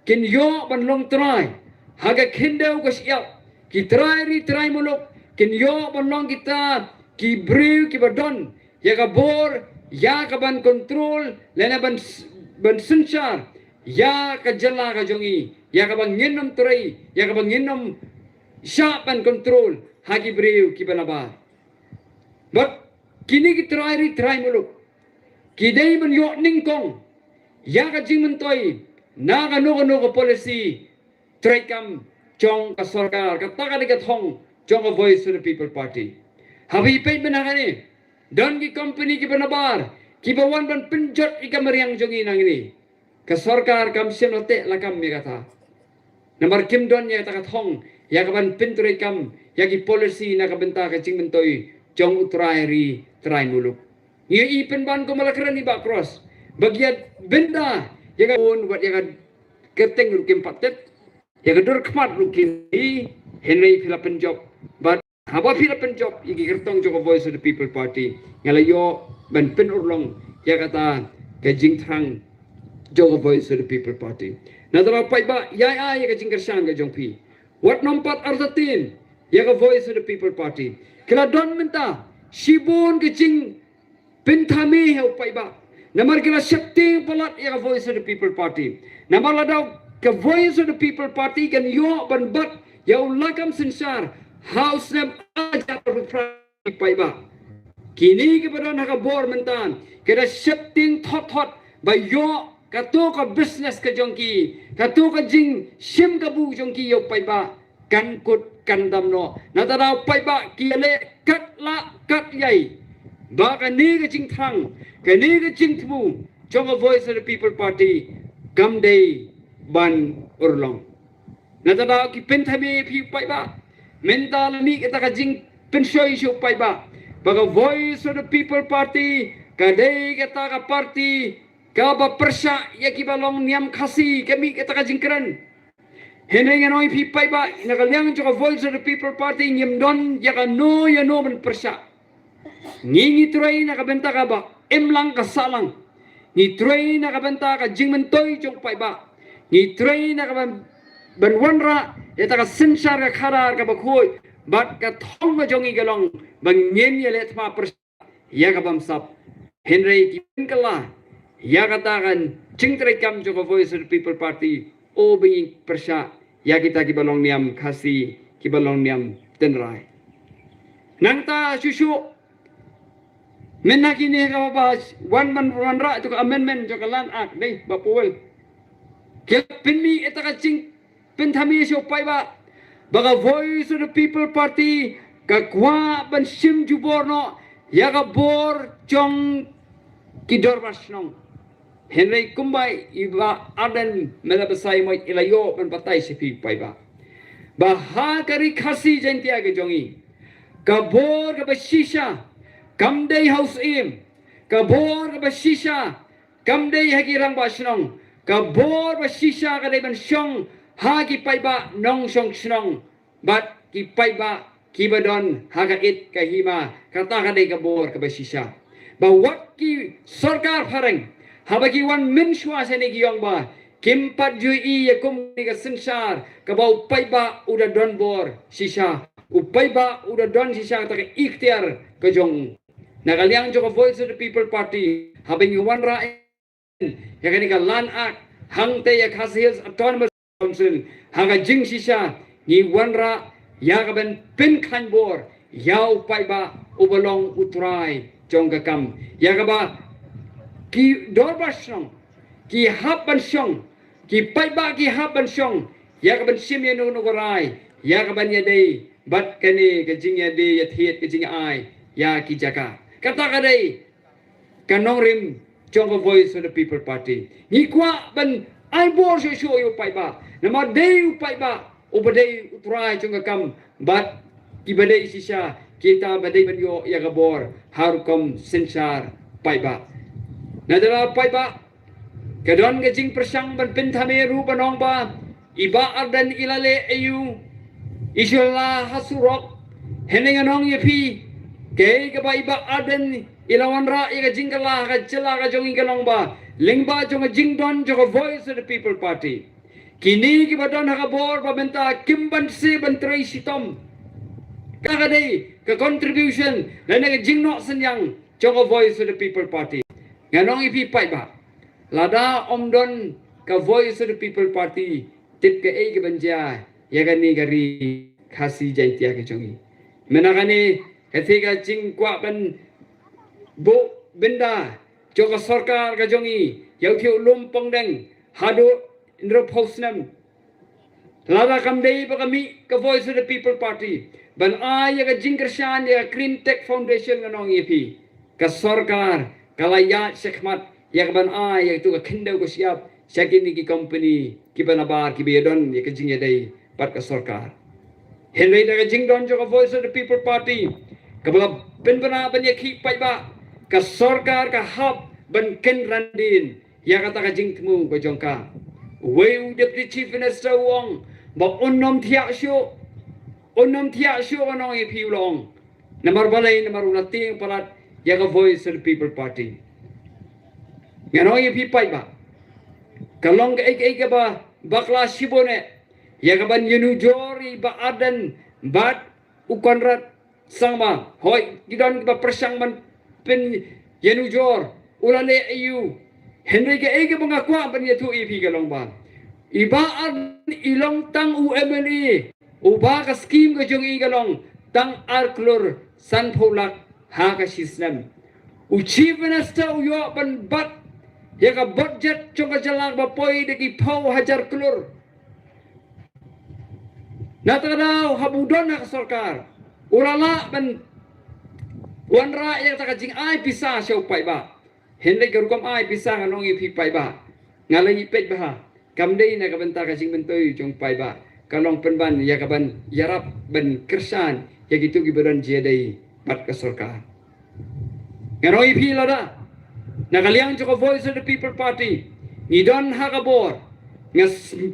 kin ïoh ban long trai ha ka khyndew ka shyiap. Ki trai ri trai muluk kin ïoh ban long kita ki briew kiba don ïa ka bor ïa kaban kontrol lane ban s-, ban synshar ïa ka jylla ka jong ngi, ïa kaba ngin ym trei, ïa kaba ngin ym shah ban kontrol ha ki briew kiba nabar. Bad kine ki trai ri trai muluk ki dei ban ïoh nyngkong ïa ka jingmyntoi na kano kano ka policy treikam jong ka sorkar, kata ka dei ka thong jong ka Voice of the People Party. Haba phi peit mynta hangne, don ki company kiba nabar kiba wan ban pynjot ïa ka mariang jong ngi nangne. Ka sorkar kam shym la teh lakam ïa kata. Namar kim don ïa kata ka thong ïa kaban pyntreikam ïa ki policy na ka bynta ka jingmyntoi jong u trai ri trai muluk. Ngi ïohi pynban kumba la kren i Bah Cross ba ki ïa bynda ïa ka un wat ïa ka kyrteng ruh kim pat tip, ïa ka dur khmat ruh kim ïohi. Hynrei phi la pynjop. Bad haba phi la pynjop ïa ki kyrtong jong ka Voice of the People Party, nga la ïoh ban pynurlong ïa kata ka jingthrang jong ka Voice of the People Party. Nangta paidbah, ïa, ïa, ïa ka jingkyrshan ka jong phi, Wat nang pat artatien ïa ka Voice of the People Party. Ki la don mynta shibun ki jingpynthame ïa u paidbah. Namar ki la sheptieng palat ïa ka Voice of the People Party. Namar lada ka Voice of the People Party kan ïoh ban bat ïa u lakam synshar ha u snem ar hajar arphew phra, paidbah. Kine kiba don ha ka bor mynta ki da sheptieng thot thot ba ïoh kato ka business ka jong ki, kato ka jingshim kabu jong ki ïa u paidbah kan kut kan dam noh. Nangta da u paidbah ki leh kat lah kat ïai ba kane ka jingthrang, kane ka jingthmu jong ka Voice of the People Party kam dei ban urlong. Nangta da ki pynthame ïa phi u paidbah. Mynta la mih kata ka jingpynshoi sha u paidbah ba ka Voice of the People Party ka dei kata ka party kaba pyrshah ïa kiba long niam Khasi, ka mih kata ka jingkren. Hynrei ngan ong ïa phi paidbah, na ka liang jong ka Voice of the People Party ngim don ïa kano ïa no ban pyrshah. Ngi ngi trei na ka bynta kaba im lang ka sah lang. Ngi trei na ka bynta ka jingmyntoi jong u paidbah. Ngi trei na ka ban, ban wanrah ïa kata ka synshar ka khadar kaba khuid. Bad ka thong ka jong ngi ka long ba ngin ïaleh thma pyrshah ïa ka bamsap. Hynrei ki pynkylla ïa kata ka jingtrei kam jong ka Voice of the People Party, u ba ngin pyrshah ïa kita kiba long niam Khasi, kiba long niam tynrai. Nangta shuh shuh mynta kine kaba wan ban wanrah ïa ka amendment jong ka Land Act, dei ba pawel. Ki pynmih ïa kata ka jing pynthame sha u paidbah ba ka Voice of the People Party ka kwah ban shim jubor noh ïa ka bor jong ki dorbar shnong. Hynrei kumba i Bah Ardent Miller Basaiawmoit i la ïoh ban batai sha phi u paidbah ba ha ka Ri Khasi Jaiñtia ka jong ngi, ka bor kaba shisha kam dei ha u Syiem, ka bor kaba shisha kam dei ha ki rangbah shnong, ka bor ba shisha ka dei ban shong ha ki paidbah nongshong shnong bad ki paidbah kiba don ha ka it ka hima, kata ka dei ka bor kaba shisha. Ba wat ki sorkar phareng haba ki wan mynshuwa shane ki ong ba kim pat ju ïohi ïa kum kane ka synshar kaba u paidbah u da don bor shisha, u paidbah u da don shisha kata ka iktiar ka jong u. Na ka liang jong ka Voice of the People Party, haba ngi wanrah ïa kane ka Land Act hangta ïa Khasi Hills Autonomous Council, ha ka jingshisha ngi wanrah ïa ka ban pynkhlaiñ bor ïa u paidbah uba long u trai jong ka kam, ïa kaba ki dorbar shnong ki hap ban shong, ki paidbah ki hap ban shong ïa ka ban shim ïa no no ka rai, ïa ka ban ïadei bad kane ka jingïadei ïathied, ka jingai ïa ki jaka. Kata ka dei ka nongrim jong ka Voice of the People Party. Ngi kwah ban ai bor shuh shuh ïa u paidbah, namar dei u paidbah uba dei u trai jong ka kam bad kiba dei shisha kita ba dei ban ïoh ïa ka bor ha rukom synshar paidbah. Na dara paidbah, ka don ka jingpyrshang ban pynthame ruh ban ong ba i Bah Ardent i la leh aiu, i shu la ha surok. Hynrei ngan ong ïa phi, kaei kaba i Bah Ardent i la wanrah ïa ka jingkylla ha ka jylla ka jong ngi ka long ba lyngba jong ka jingdon jong ka Voice of the People Party, kine kiba don ha ka bor ba mynta kim banse ban trei shitom. Ka ka dei ka contribution lane ka jingnoh synñiang jong ka Voice of the People Party. Ngan ong ïa phi paidbah, lada ym don ka Voice of the People Party, tip kaei ka ban jia ïa kane ka Ri Khasi Jaiñtia ka jong ngi. Mynta kane ka thik ka jingkwah ban buh bynda jong ka sorkar ka jong ngi ïa u thiah u lum pongdeng haduh hynriewphew snem. Lada kam dei ba ka mih ka Voice of the People Party ban ai ïa ka jingkyrshan ïa ka Clean Tech Foundation, ngan ong ïa phi, ka sorkar ka la ïaid shakhmat ïa ka ban ai ïa ka tu ka khyndew ka shyiap sha kine ki company kiba nabar kiba ïadon ïa ka jingïadei bad ka sorkar. Hynrei da ka jingdon jong ka Voice of the People Party kaba la pynbna ban ïakhih paidbah, ka sorkar ka hap ban kynran dien ïa kata ka jingthmu ka jong ka. Uwei u Deputy Chief Minister u ong ba un ym thiah shuh, un ym thiah shuh, ngan ong ïa phi, u la ong. Namar balei? Namar u la tieng palat ïa ka Voice of the People Party. Ngan ong ïa phi paidbah, ka long kaei kaei kaba bakla shibun eh. ïa ka ban ïanujor ïa i Bah Ardent bad u Conrad Sangma. Hooid, ki don kiba pyrshang ban pynïanujor, u la leh aiu. Hynrei kaei kaba nga kwah ban ïathuh ïa phi ka long ba i Bah Ardent i long tang u M L A uba ka skim ka jong i ka long tang ar klur sanphew lak ha ka shi snem. U Chief Minister u ïoh ban bat ïa ka budget jong ka jylla ba poi da ki phew hajar klur. Na kata ka daw haba u don ha ka sorkar, u la lah ban wanrah ïa kata ka jingai pisa sha u paidbah. Hynrei ka rukom ai pisa, ngan ong ïa phi paidbah, nga la ïohi peit bha, kam dei na ka bynta ka jingmyntoi jong u paidbah, ka long pynban ïa ka ban ïarap ban kyrshan ïa kito kiba don jingïadei bad ka sorkar. Ngan ong ïa phi lada na ka liang jong ka Voice of the People Party ngi don ha ka bor, nga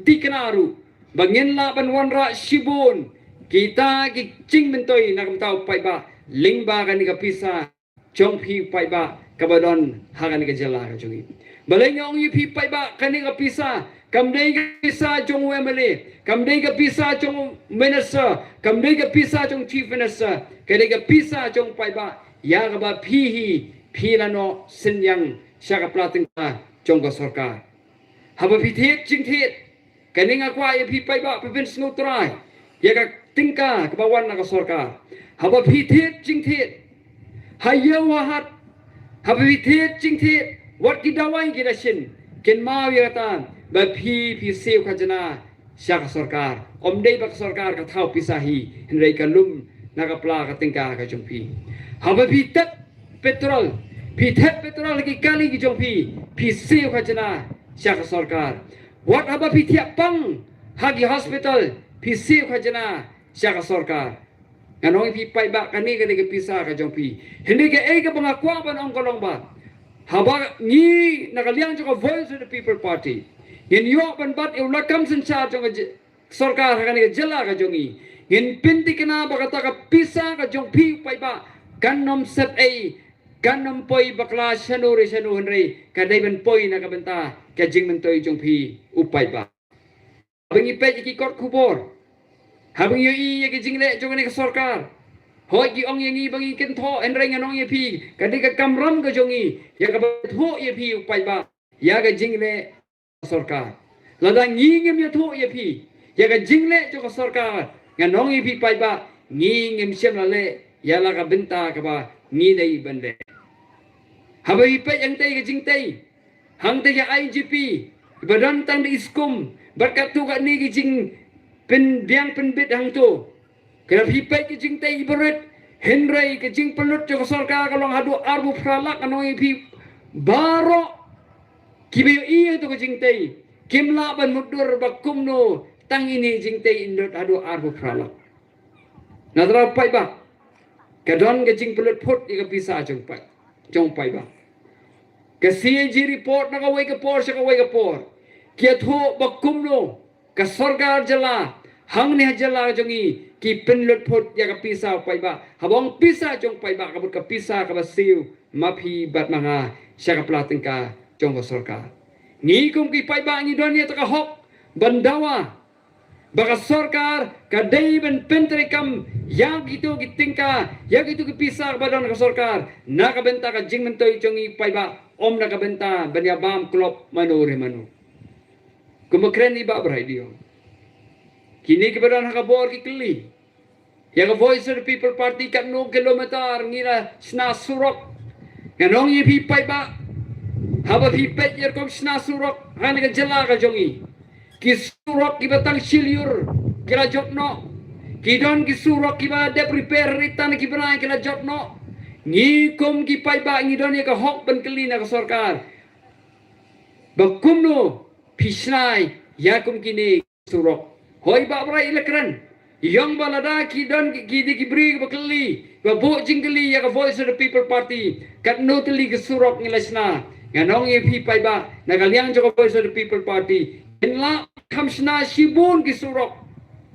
thikna ruh ba ngin lah ban wanrah shibun kita ki jingmyntoi na ka bynta u paidbah lyngba kane ka pisa jong phi u paidbah kaba don ha kane ka jylla ka jong ngi. Balei nga ong ïa phi paidbah, kane ka pisa kam dei ka pisa jong u M L A, kam dei ka pisa jong u minister, kam dei ka pisa jong u chief minister, ka dei ka pisa jong u paidbah ïa kaba phi hi phi la noh synñiang sha ka pla tyngka jong ka sorkar. Haba phi thied jingthied, kane nga kwah ïa phi paidbah phi pynsngewthuh ïa ka tyngka kaba wan na ka sorkar. Haba phi thied jingthied ha ïew ha hat, haba phi thied jingthied wat ki dawai ki dashin, kynmaw ïa kata ba phi phi siew khajna sha ka sorkar. Ym dei ba ka sorkar ka thaw pisa hi, hynrei ka lum na ka pla ka tyngka ka jong phi. Haba phi tep petrol, phi tep petrol ha ki kali ki jong phi, phi siew khajna sha ka sorkar. Wat haba phi thiah pang ha ki hospital, phi siew khajna sha ka sorkar. Ngan ong ïa phi paidbah, kane ka dei ka pisa ka jong phi. Hynrei kaei kaba nga kwah ban ong ka long ba haba ngi na ka liang jong ka Voice of the People Party ngin ïoh ban bat ïa u lakam synshar jong ka sorkar ha kane ka jylla ka jong ngi, ngin pynthikna ba kata ka pisa ka jong phi u paidbah kan ym sep ei, kan ym poi bakla shano re shano, hynrei ka dei ban poi na ka bynta ka jingmyntoi jong phi u paidbah. Haba ngi peit ïa ki kot khubor, haba ngi ïohi ïa ki jingleh jong kane ka sorkar, hooid ki ong ïa ngi ba ngi kynthoh, hynrei ngan ong ïa phi, ka dei ka kamram ka jong ngi ïa kaba thoh ïa phi u paidbah ïa ka jingleh sorkar. Lada ngi ngim ïathuh ïa phi ïa ka jingleh jong ka sorkar, ngan ong ïa phi paidbah, ngi ngim shym la leh ïa la ka bynta kaba ngi dei ban leh. Haba phi peit hangtei ka jingtei, hangtei ka I G P, ba don tang da i skum bad katto katne ki jingpynbiang pynbit hangto. Ka phi peit ka jingtei ibarat, hynrei ka jingpynlut jong ka sorkar ka long haduh arphew phra lak, ngan ong ïa phi baroh kiba ïohi ïa kato ka jingtei kim lah ban mutdur ba kumno tang ine jingtei in lut haduh arphew phra lak. Nangta paidbah, ka don ka jingpynlut phut ïa ka pisa jong pai, jong paidbah. Ka C A G report na kawei ka por sha kawei ka por ki ïathuh ba kumno ka sorkar jylla hangne ha jylla jong ngi ki pynlut phut ïa ka pisa u paidbah. Haba ong pisa jong paidbah, ka mut ka pisa kaba siew ma phi bad ma nga sha ka pla tyngka jong ka sorkar. Ngi kum ki paidbah ngi don ïa kata ka hok ban dawa ba ka sorkar ka dei ban pyntreikam ïa kito ki tyngka, ïa kito ki pisa ba don ka sorkar na ka bynta ka jingmyntoi jong ngi paidbah, ym na ka bynta ban ïa bam klop mano re mano. Kumba kren i Bah Bright i ong, kine kiba don ha ka bor ki kylli ïa ka Voice of the People Party katno kilometer ngi la shna surok. Ngan ong ïa phi paidbah, haba phi peit ïa rukom shna surok ha kane ka jylla ka jong ngi, ki surok kiba tang shi lyiur ki la jot noh. Ki don ki surok kiba dep repair, rita na ki bnai ki la jot noh. Ngi kum ki paidbah ngi don ïa ka hok ban kylli na ka sorkar ba kumno phi shna ïa kum kine surok. Hooid Bah Bright i la kren, i ong ba lada ki don ki, ki dei ki briew ba kylli, ba buh jingkylli ïa ka Voice of the People Party, katno tylli ki surok ngi la shna. Ngan ong ïa phi paidbah, na ka liang jong ka Voice of the People Party ngin lah kham shna shibun ki surok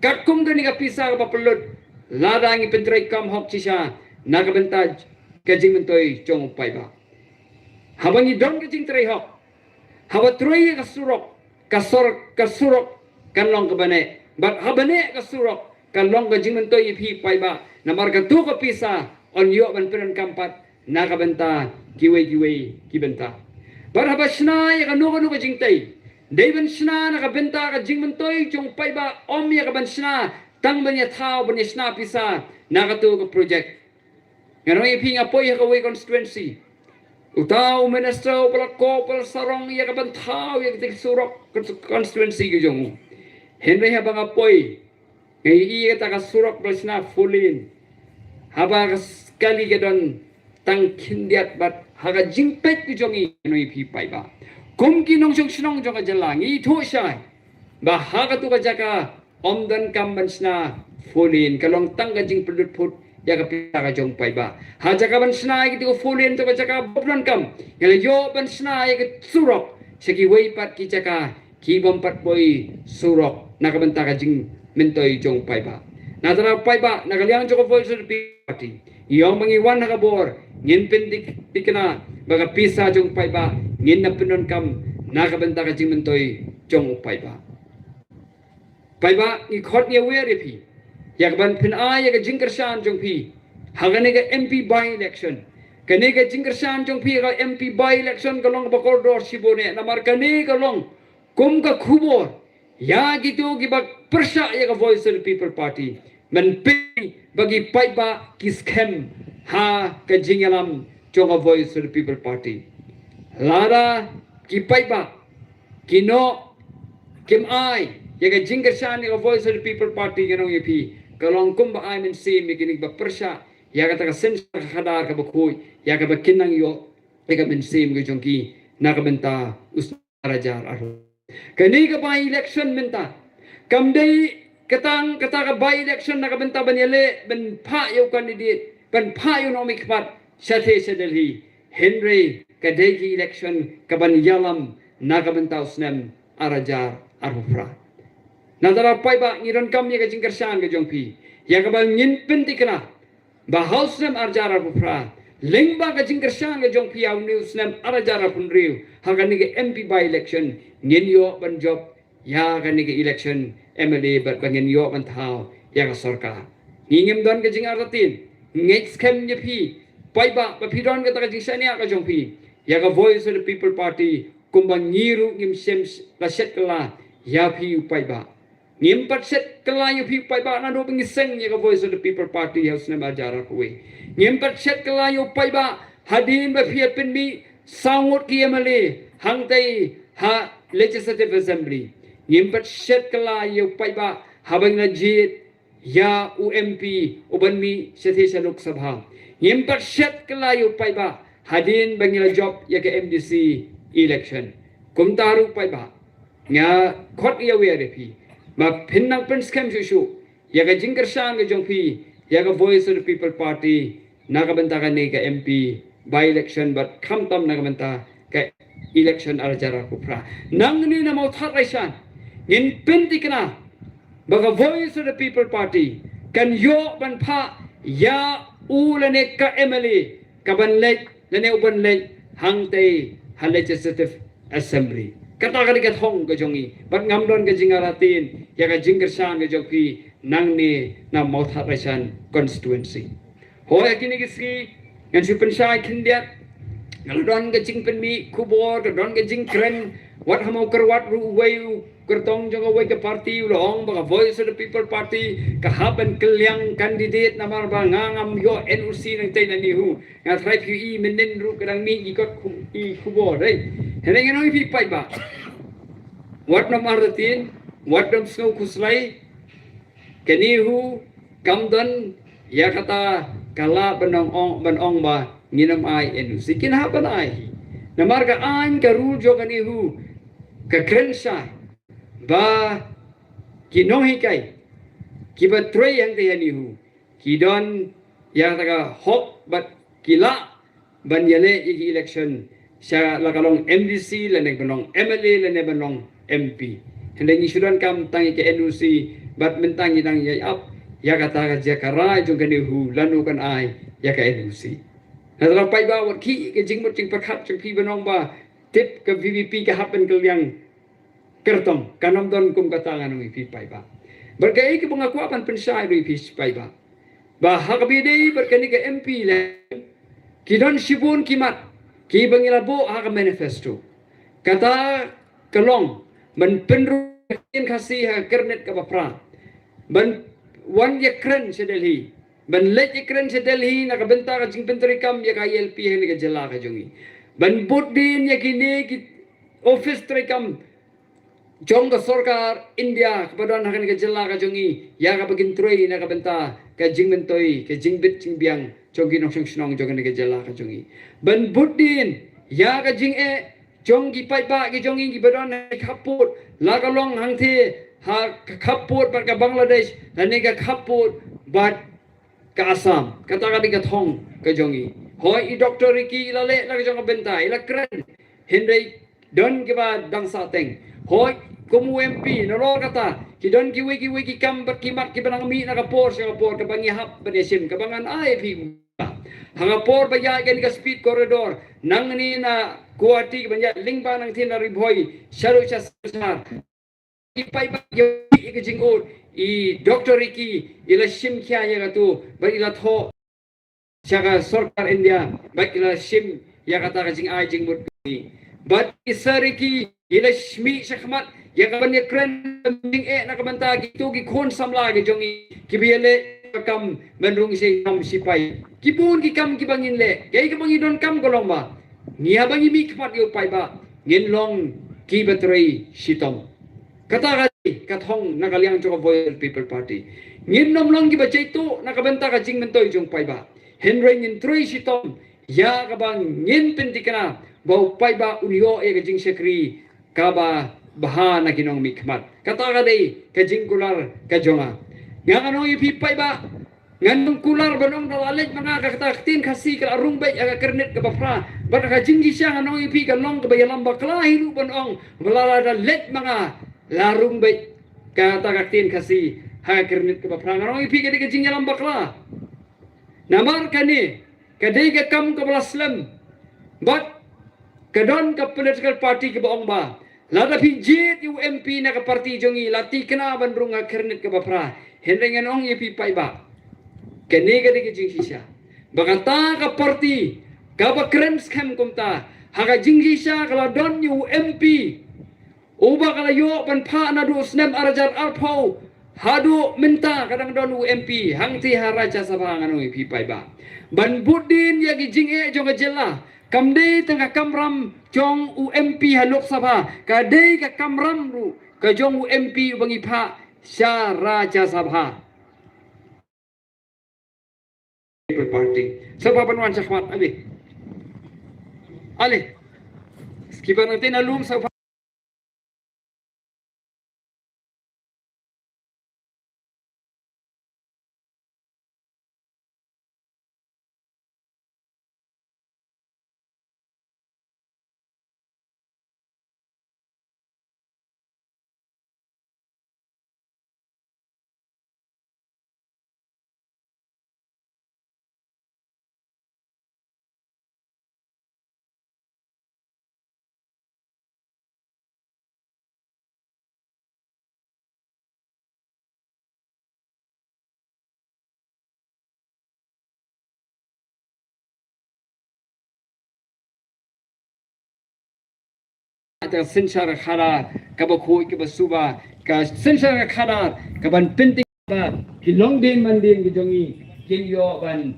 katkum kane ka pisa kaba pynlut lada ngi pyntreikam hok shisha na ka bynta ka jingmyntoi jong u paidbah. Haba ngi don ka jingtrei hok, haba trei ïa ka surok, ka sor, ka surok kan long kaba neh. Bad haba neh ka surok, ka long ka jingmyntoi ïa phi paidbah. Namar katu ka pisa yn ïoh ban pyndonkam pat na ka bynta kiwei kiwei ki bynta. Bad haba shna ïa kano kano ka jingtei, dei ban shna na ka bynta ka jingmyntoi jong paidbah, ym ïa ka ban shna tang ban ïa thaw, ban ïa shna pisa na katu ka project. Ngan ong ïa phi, nga poi ha kawei constituency. Uta u minister u ba la kop, u ba la sarong ïa ka ban thaw ïa ka surok constituency ka jong u. Hynrei haba nga poi, nga ïohi ïa kata ka surok ba la shna four lane. Haba ka kali ka don tang khyndiat bad ha ka jingpeit ka jong ngi, ngan ong ïa phi paidbah, kum ki nongshong shnong jong ka jylla, ngi ithuh shai ba ha katu ka jaka ym donkam ban shna four lane, ka long tang ka jingpynlut phut ïa ka pisa ka jong paidbah. Ha jaka ban shna ïa katu ka four lane, to ka jaka bym donkam, ngi la ïoh ban shna ïa ka surok sha kiwei pat ki jaka ki bym pat poi surok na ka bynta ka jingmyntoi jong paidbah. Na tara paidbah, na ka liang jong ka Voice of the People Party, ngi ong ba ngi wan ha ka bor, ngin pynthikna ba ka pisa jong paidbah ngin da pyndonkam na ka bynta ka jingmyntoi jong u paidbah. Paidbah, ngi khot ngi wer ïa phi ïa ka ban pyn-ai ïa ka jingkyrshan jong phi ha kane ka M P by-election. Kane ka jingkyrshan jong phi ha ka M P by-election ka long kaba kordor shibun eh, namar kane ka long kum ka khubor ïa kito kiba pyrshah ïa ka Voice of the People Party. Ban pynbeit ba ki paidbah ki skhem ha ka jingïalam jong ka Voice of the People Party. Lada ki paidbah ki noh, kim ai ïa ka jingkyrshan ïa ka Voice of the People Party, ngan ong ïa phi, ka long kumba ai mynsiem ïa kine kiba pyrshah ïa kata ka synshar khadar kaba khuid, ïa kaba kin nang ïoh ïa ka mynsiem ka jong ki na ka bynta u snem ar hajar arphew. Kane ka by-election mynta kam dei kata, kata ka by-election na ka bynta ban ïaleh, ban phah ïa u candidate, ban phah ïa u nongmihkhmat shathie sha Delhi. Hynrei ka dei ka election kaban ïalam na ka bynta u snem ar hajar arphew phra. Na tara paidbah, ngi donkam ïa ka jingkyrshan ka jong phi ïa kaba ngin pynthikna ba ha u snem ar hajar arphew phra, lyngba ka jingkyrshan ka jong phi ha une u snem ar hajar arphew hynriew ha kane ka M P by-election, ngin ïoh ban jop ïa kane ka election M L A bad ba ngin ïoh ban thaw ïa ka sorkar. Ngi ngim don ka jingartatien, ngeit skhem ïa phi paidbah ba phi don kata ka jingshaniah ka jong phi ïa ka Voice of the People Party, kumba ngi ruh ngim shym la shet kylla ïa phi u paidbah. Ngim pat shet kylla ïa phi u paidbah naduh ba ngi seng ïa ka Voice of the People Party ha u snem ar hajar arphew wei. Ngim pat shet kylla ïa u paidbah hadien ba phi ïa pynmih saw ngut ki M L A hangtei ha Legislative Assembly. Ngim pat shet kylla ïa u paidbah haba ngi la jied ïa u M P uban mih shathie sha Lok Sabha. Ngim pat shet kylla ïa u paidbah hadien ba ngi la jop ïa ka M D C election. Kumta ruh paidbah, nga khot ïa wer ïa phi ba phin nang pynskhem shuh shuh ïa ka jingkyrshan ka jong phi ïa ka Voice of the People Party na ka bynta kane ka M P by-election bad khamtam na ka bynta ka election ar hajar arphew phra. Nangne na Mawthadraishan ngin pynthikna ba ka Voice of the People Party kan ïoh ban phah ïa u lane ka M L A kaban leit lane uban leit hangtei ha Legislative Assembly. Kata ka dei ka thong ka jong ngi bad ngam don ka jingartatien ïa ka jingkyrshan ka jong phi nangne na Mawthadraishan constituency. Hooid, ha kine ki sngi ngan shu pynshai khyndiat. Nga la don ka jingpynmih khubor, ka don ka jingkren. Wat ha Mawkyrwat ruh uwei u kyrtong jong kawei ka party u la ong ba ka Voice of the People Party ka hap ban kylliang candidate namar ba nga ngam ïoh N O C nangtei na NEHU. Nga tharai phi i mynnin ruh ka dang mih i kot khu-, i khubor, eh. Hynrei ngan ong ïa phi paidbah, wat nym artatien, wat nym sngew khuslai. Ka NEHU kam don ïa kata ka lad ban ong, ban ong ba ngin ym ai N O C, kin hap ban ai hi. Namar ka aiñ, ka rule jong ka NEHU ka kren shai ba ki nonghikai kiba trei hangtei ha NEHU ki don ïa kata ka hok bad ki lah ban ïaleh ïa ki election sha la ka long M D C lane ban long M L A lane ban long M P. Hynrei ngi shu donkam tang ïa ka N O C bad mynta ngi dang ïa ap ïa kata ka jaka rai jong ka NEHU lano kan ai ïa ka N O C. Na tara paidbah, wat khih ka jingmut jingpyrkhat jong phi ban ong ba tip ka V P P ka hap ban kylliang kyrtong, kan ym don kum kata, ngan ong ïa phi paidbah. Bad kaei kaba nga kwah ban pynshai ruh ïa phi paidbah, ba ha kaba ïadei bad kane ka M P election, ki don shibun ki mat kiba ngi la buh ha ka manifesto. Kata ka long ban pynrung ïa ka ktien Khasi ha ka kyrnit kaba phra, ban wan ïakren sha Delhi, ban leit ïakren sha Delhi na ka bynta ka jingpyntreikam ïa ka I L P ha kane ka jylla ka jong ngi, ban bud dien ïa kine ki office treikam jong ka sorkar India kaba don ha kane ka jylla ka jong ngi, ïa kaba kin trei na ka bynta ka jingmyntoi, ka jingbit jingbiang jong ki nongshong shnong jong kane ka jylla ka jong ngi. Ban bud dien ïa ka jingeh jong ki paidbah ki jong ngi kiba don ha ki khappud, la ka long hangtei ha ka khappud bad ka Bangladesh lane ka khappud bad ka Assam. Kata ka dei ka thong ka jong ngi. Hooid, i Doctor Ricky i la leh la ka jong ka bynta, i la kren. Hynrei don kiba dang sahteng. Hooid, kum u M P nalor kata, ki don kiwei kiwei ki kam bad ki mat kiba nang mih na ka por sha ka por kaba ngi hap ban ïashim, kaba ngan ai ïa phi. Ha ka por ba ïaid kane ka speed corridor nangne na Guwahati, kaba ïaid lyngba nangtei na Ri Bhoi shaduh sha Silchar, i paidbah ïa ka jingud, i Doctor Ricky i la shim khia ïa katu bad i la thoh sha ka sorkar India bad i la shim ïa kata ka jingai jingmut. Bad i Sir Ricky i la shmih shakhmat ïa ka ban ïakren jingeh na ka bynta kitu ki khun samla ki jong ngi kiba ïaleh ka kam ban rung shitom shipai. Ki bun ki kam kiba ngin leh, kaei kaba ngi donkam ka long ba ngi, haba ngi mihkhmat ïa u paidbah, ngin long kiba trei shitom. Kata ka dei ka thong na ka liang jong ka Voice of the People Party. Ngin nym long kiba jaituh na ka bynta ka jingmyntoi jong u paidbah, hynrei ngin trei shitom ïa kaba ngin pynthikna ba u paidbah un ïoh ïa ka jingshakri kaba bha na ki nongmihkhmat. Kata ka dei ka jingkular ka jong nga. Nga ngan ong ïa phi paidbah, ngan ym kular ban ong da la leit ma nga ka kata ka ktien Khasi ka la rung beit ha ka kyrnit kaba phra. Bad ka jingshisha ngan ong ïa phi ka long kaba ïalam bakla hi ruh ban ong ba la, lada leit ma nga la rung beit kata ka ktien Khasi ha ka kyrnit kaba phra. Ngan ong ïa phi ka dei ka jingïalam bakla. Namar kane ka dei ka kam kaba la slem. Bad ka don ka political party kaba ong ba lada phi jied ïa u M P na ka party jong ngi, la thikna ban rung ha ka kyrnit kaba phra. Hynrei ngan ong ïa phi paidbah, kane ka dei ka jingshisha ba kata ka party kaba kren skhem kumta, ha ka jingshisha ka la don ïa u M P uba ka la ïoh ban phah naduh u snem ar hajar arphew haduh mynta ka dang don u M P hangtei ha Rajya Sabha. Ngan ong ïa phi paidbah, ban bud dien ïa ki jingeh jong ka jylla kam dei tang ka kamram jong u M P ha Lok Sabha, ka dei ka kamram ruh ka jong u M P uba ngi phah sha Rajya Sabha. People Party. Sngewbha ban wan shakhmat, ale. Ale. Kiba nangtei na lum sngewbha. Ka synshar khadar kaba khuid kaba suba, ka synshar khadar kaban pynthikna ba ki longdien mandien ki jong ngi kin ïoh ban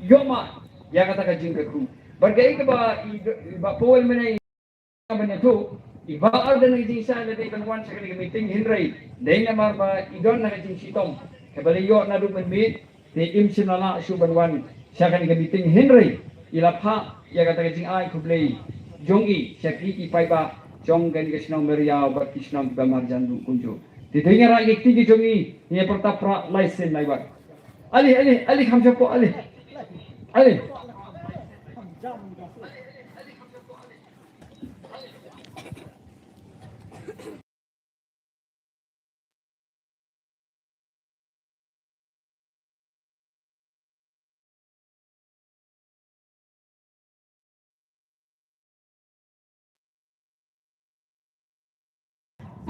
ïoh ma ïa kata ka jingkyrkhu. Bad kaei kaba i, i Bah Paul mynne ban ïathuh, i Bah Ardent, ka jingshisha lada dei ban wan sha kane ka meeting, hynrei dei namar ba i don na ka jingshitom kaba la ïoh naduh mynmiet, te im shym la lah shuh ban wan sha kane ka meeting, hynrei i la phah ïa kata ka jingai khublei jong i sha ki, ki paidbah jong kane ka shnong Meriaw bad ki shnong kiba marjan ruh kumjuh. Te dei nga rah ïa ki kti ki jong i, ngi pyrta pra lai sien lai wat. Ale, ale, ale, kham shapoh, ale. Ale.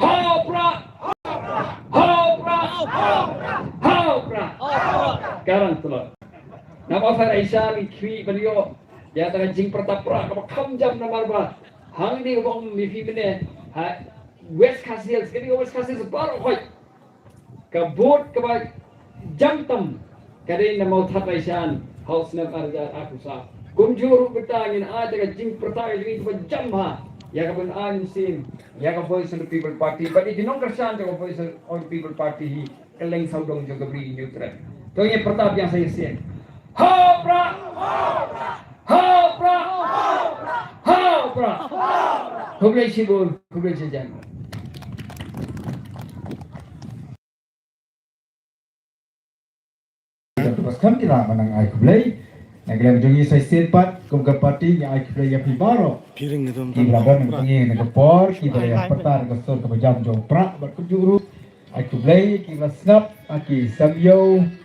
Ha pra, ha pra, Ha u Prah. Ka rang tlot. Namar ba Aisha ngi khmih ban ïoh ïa kata ka jingpyrta Prah kaba kham jam namar ba hangne kaba ong ïa phi mynne ha West Khasi Hills, kane ka West Khasi Hills baroh khoit ka vote kaba jam tam ka dei na Mawthadraishan ha u snem ar hajar arphew saw. Kumjuh ruh mynta ngin ai ïa ka jingpyrta ka jong ngi kaba jam ha ïa kaba ai mynsiem ïa ka Voice of the People Party bad ïa ki nongkyrshan jong ka Voice of the People Party hi. Kylleng sawdong jong ka Bri Hynñiewtrep. To ngin pyrta biang sa shisien. Ha u Prah! Ha u Prah! Ha u Prah! Khublei shibun, khublei shihajar. Khamtam ki lah ban nang ai khublei. Na ka liang jong ngi sa shisien pat kum ka party ngi ai khublei ïa phi baroh. Ki ring ngi tum tam. Ki ba la don ngi na ka por ki ba la ïa pyrta ka sur kaba jam jong u Prah bad kumjuh ruh ai khublei ki ba la sngap ha ki samïew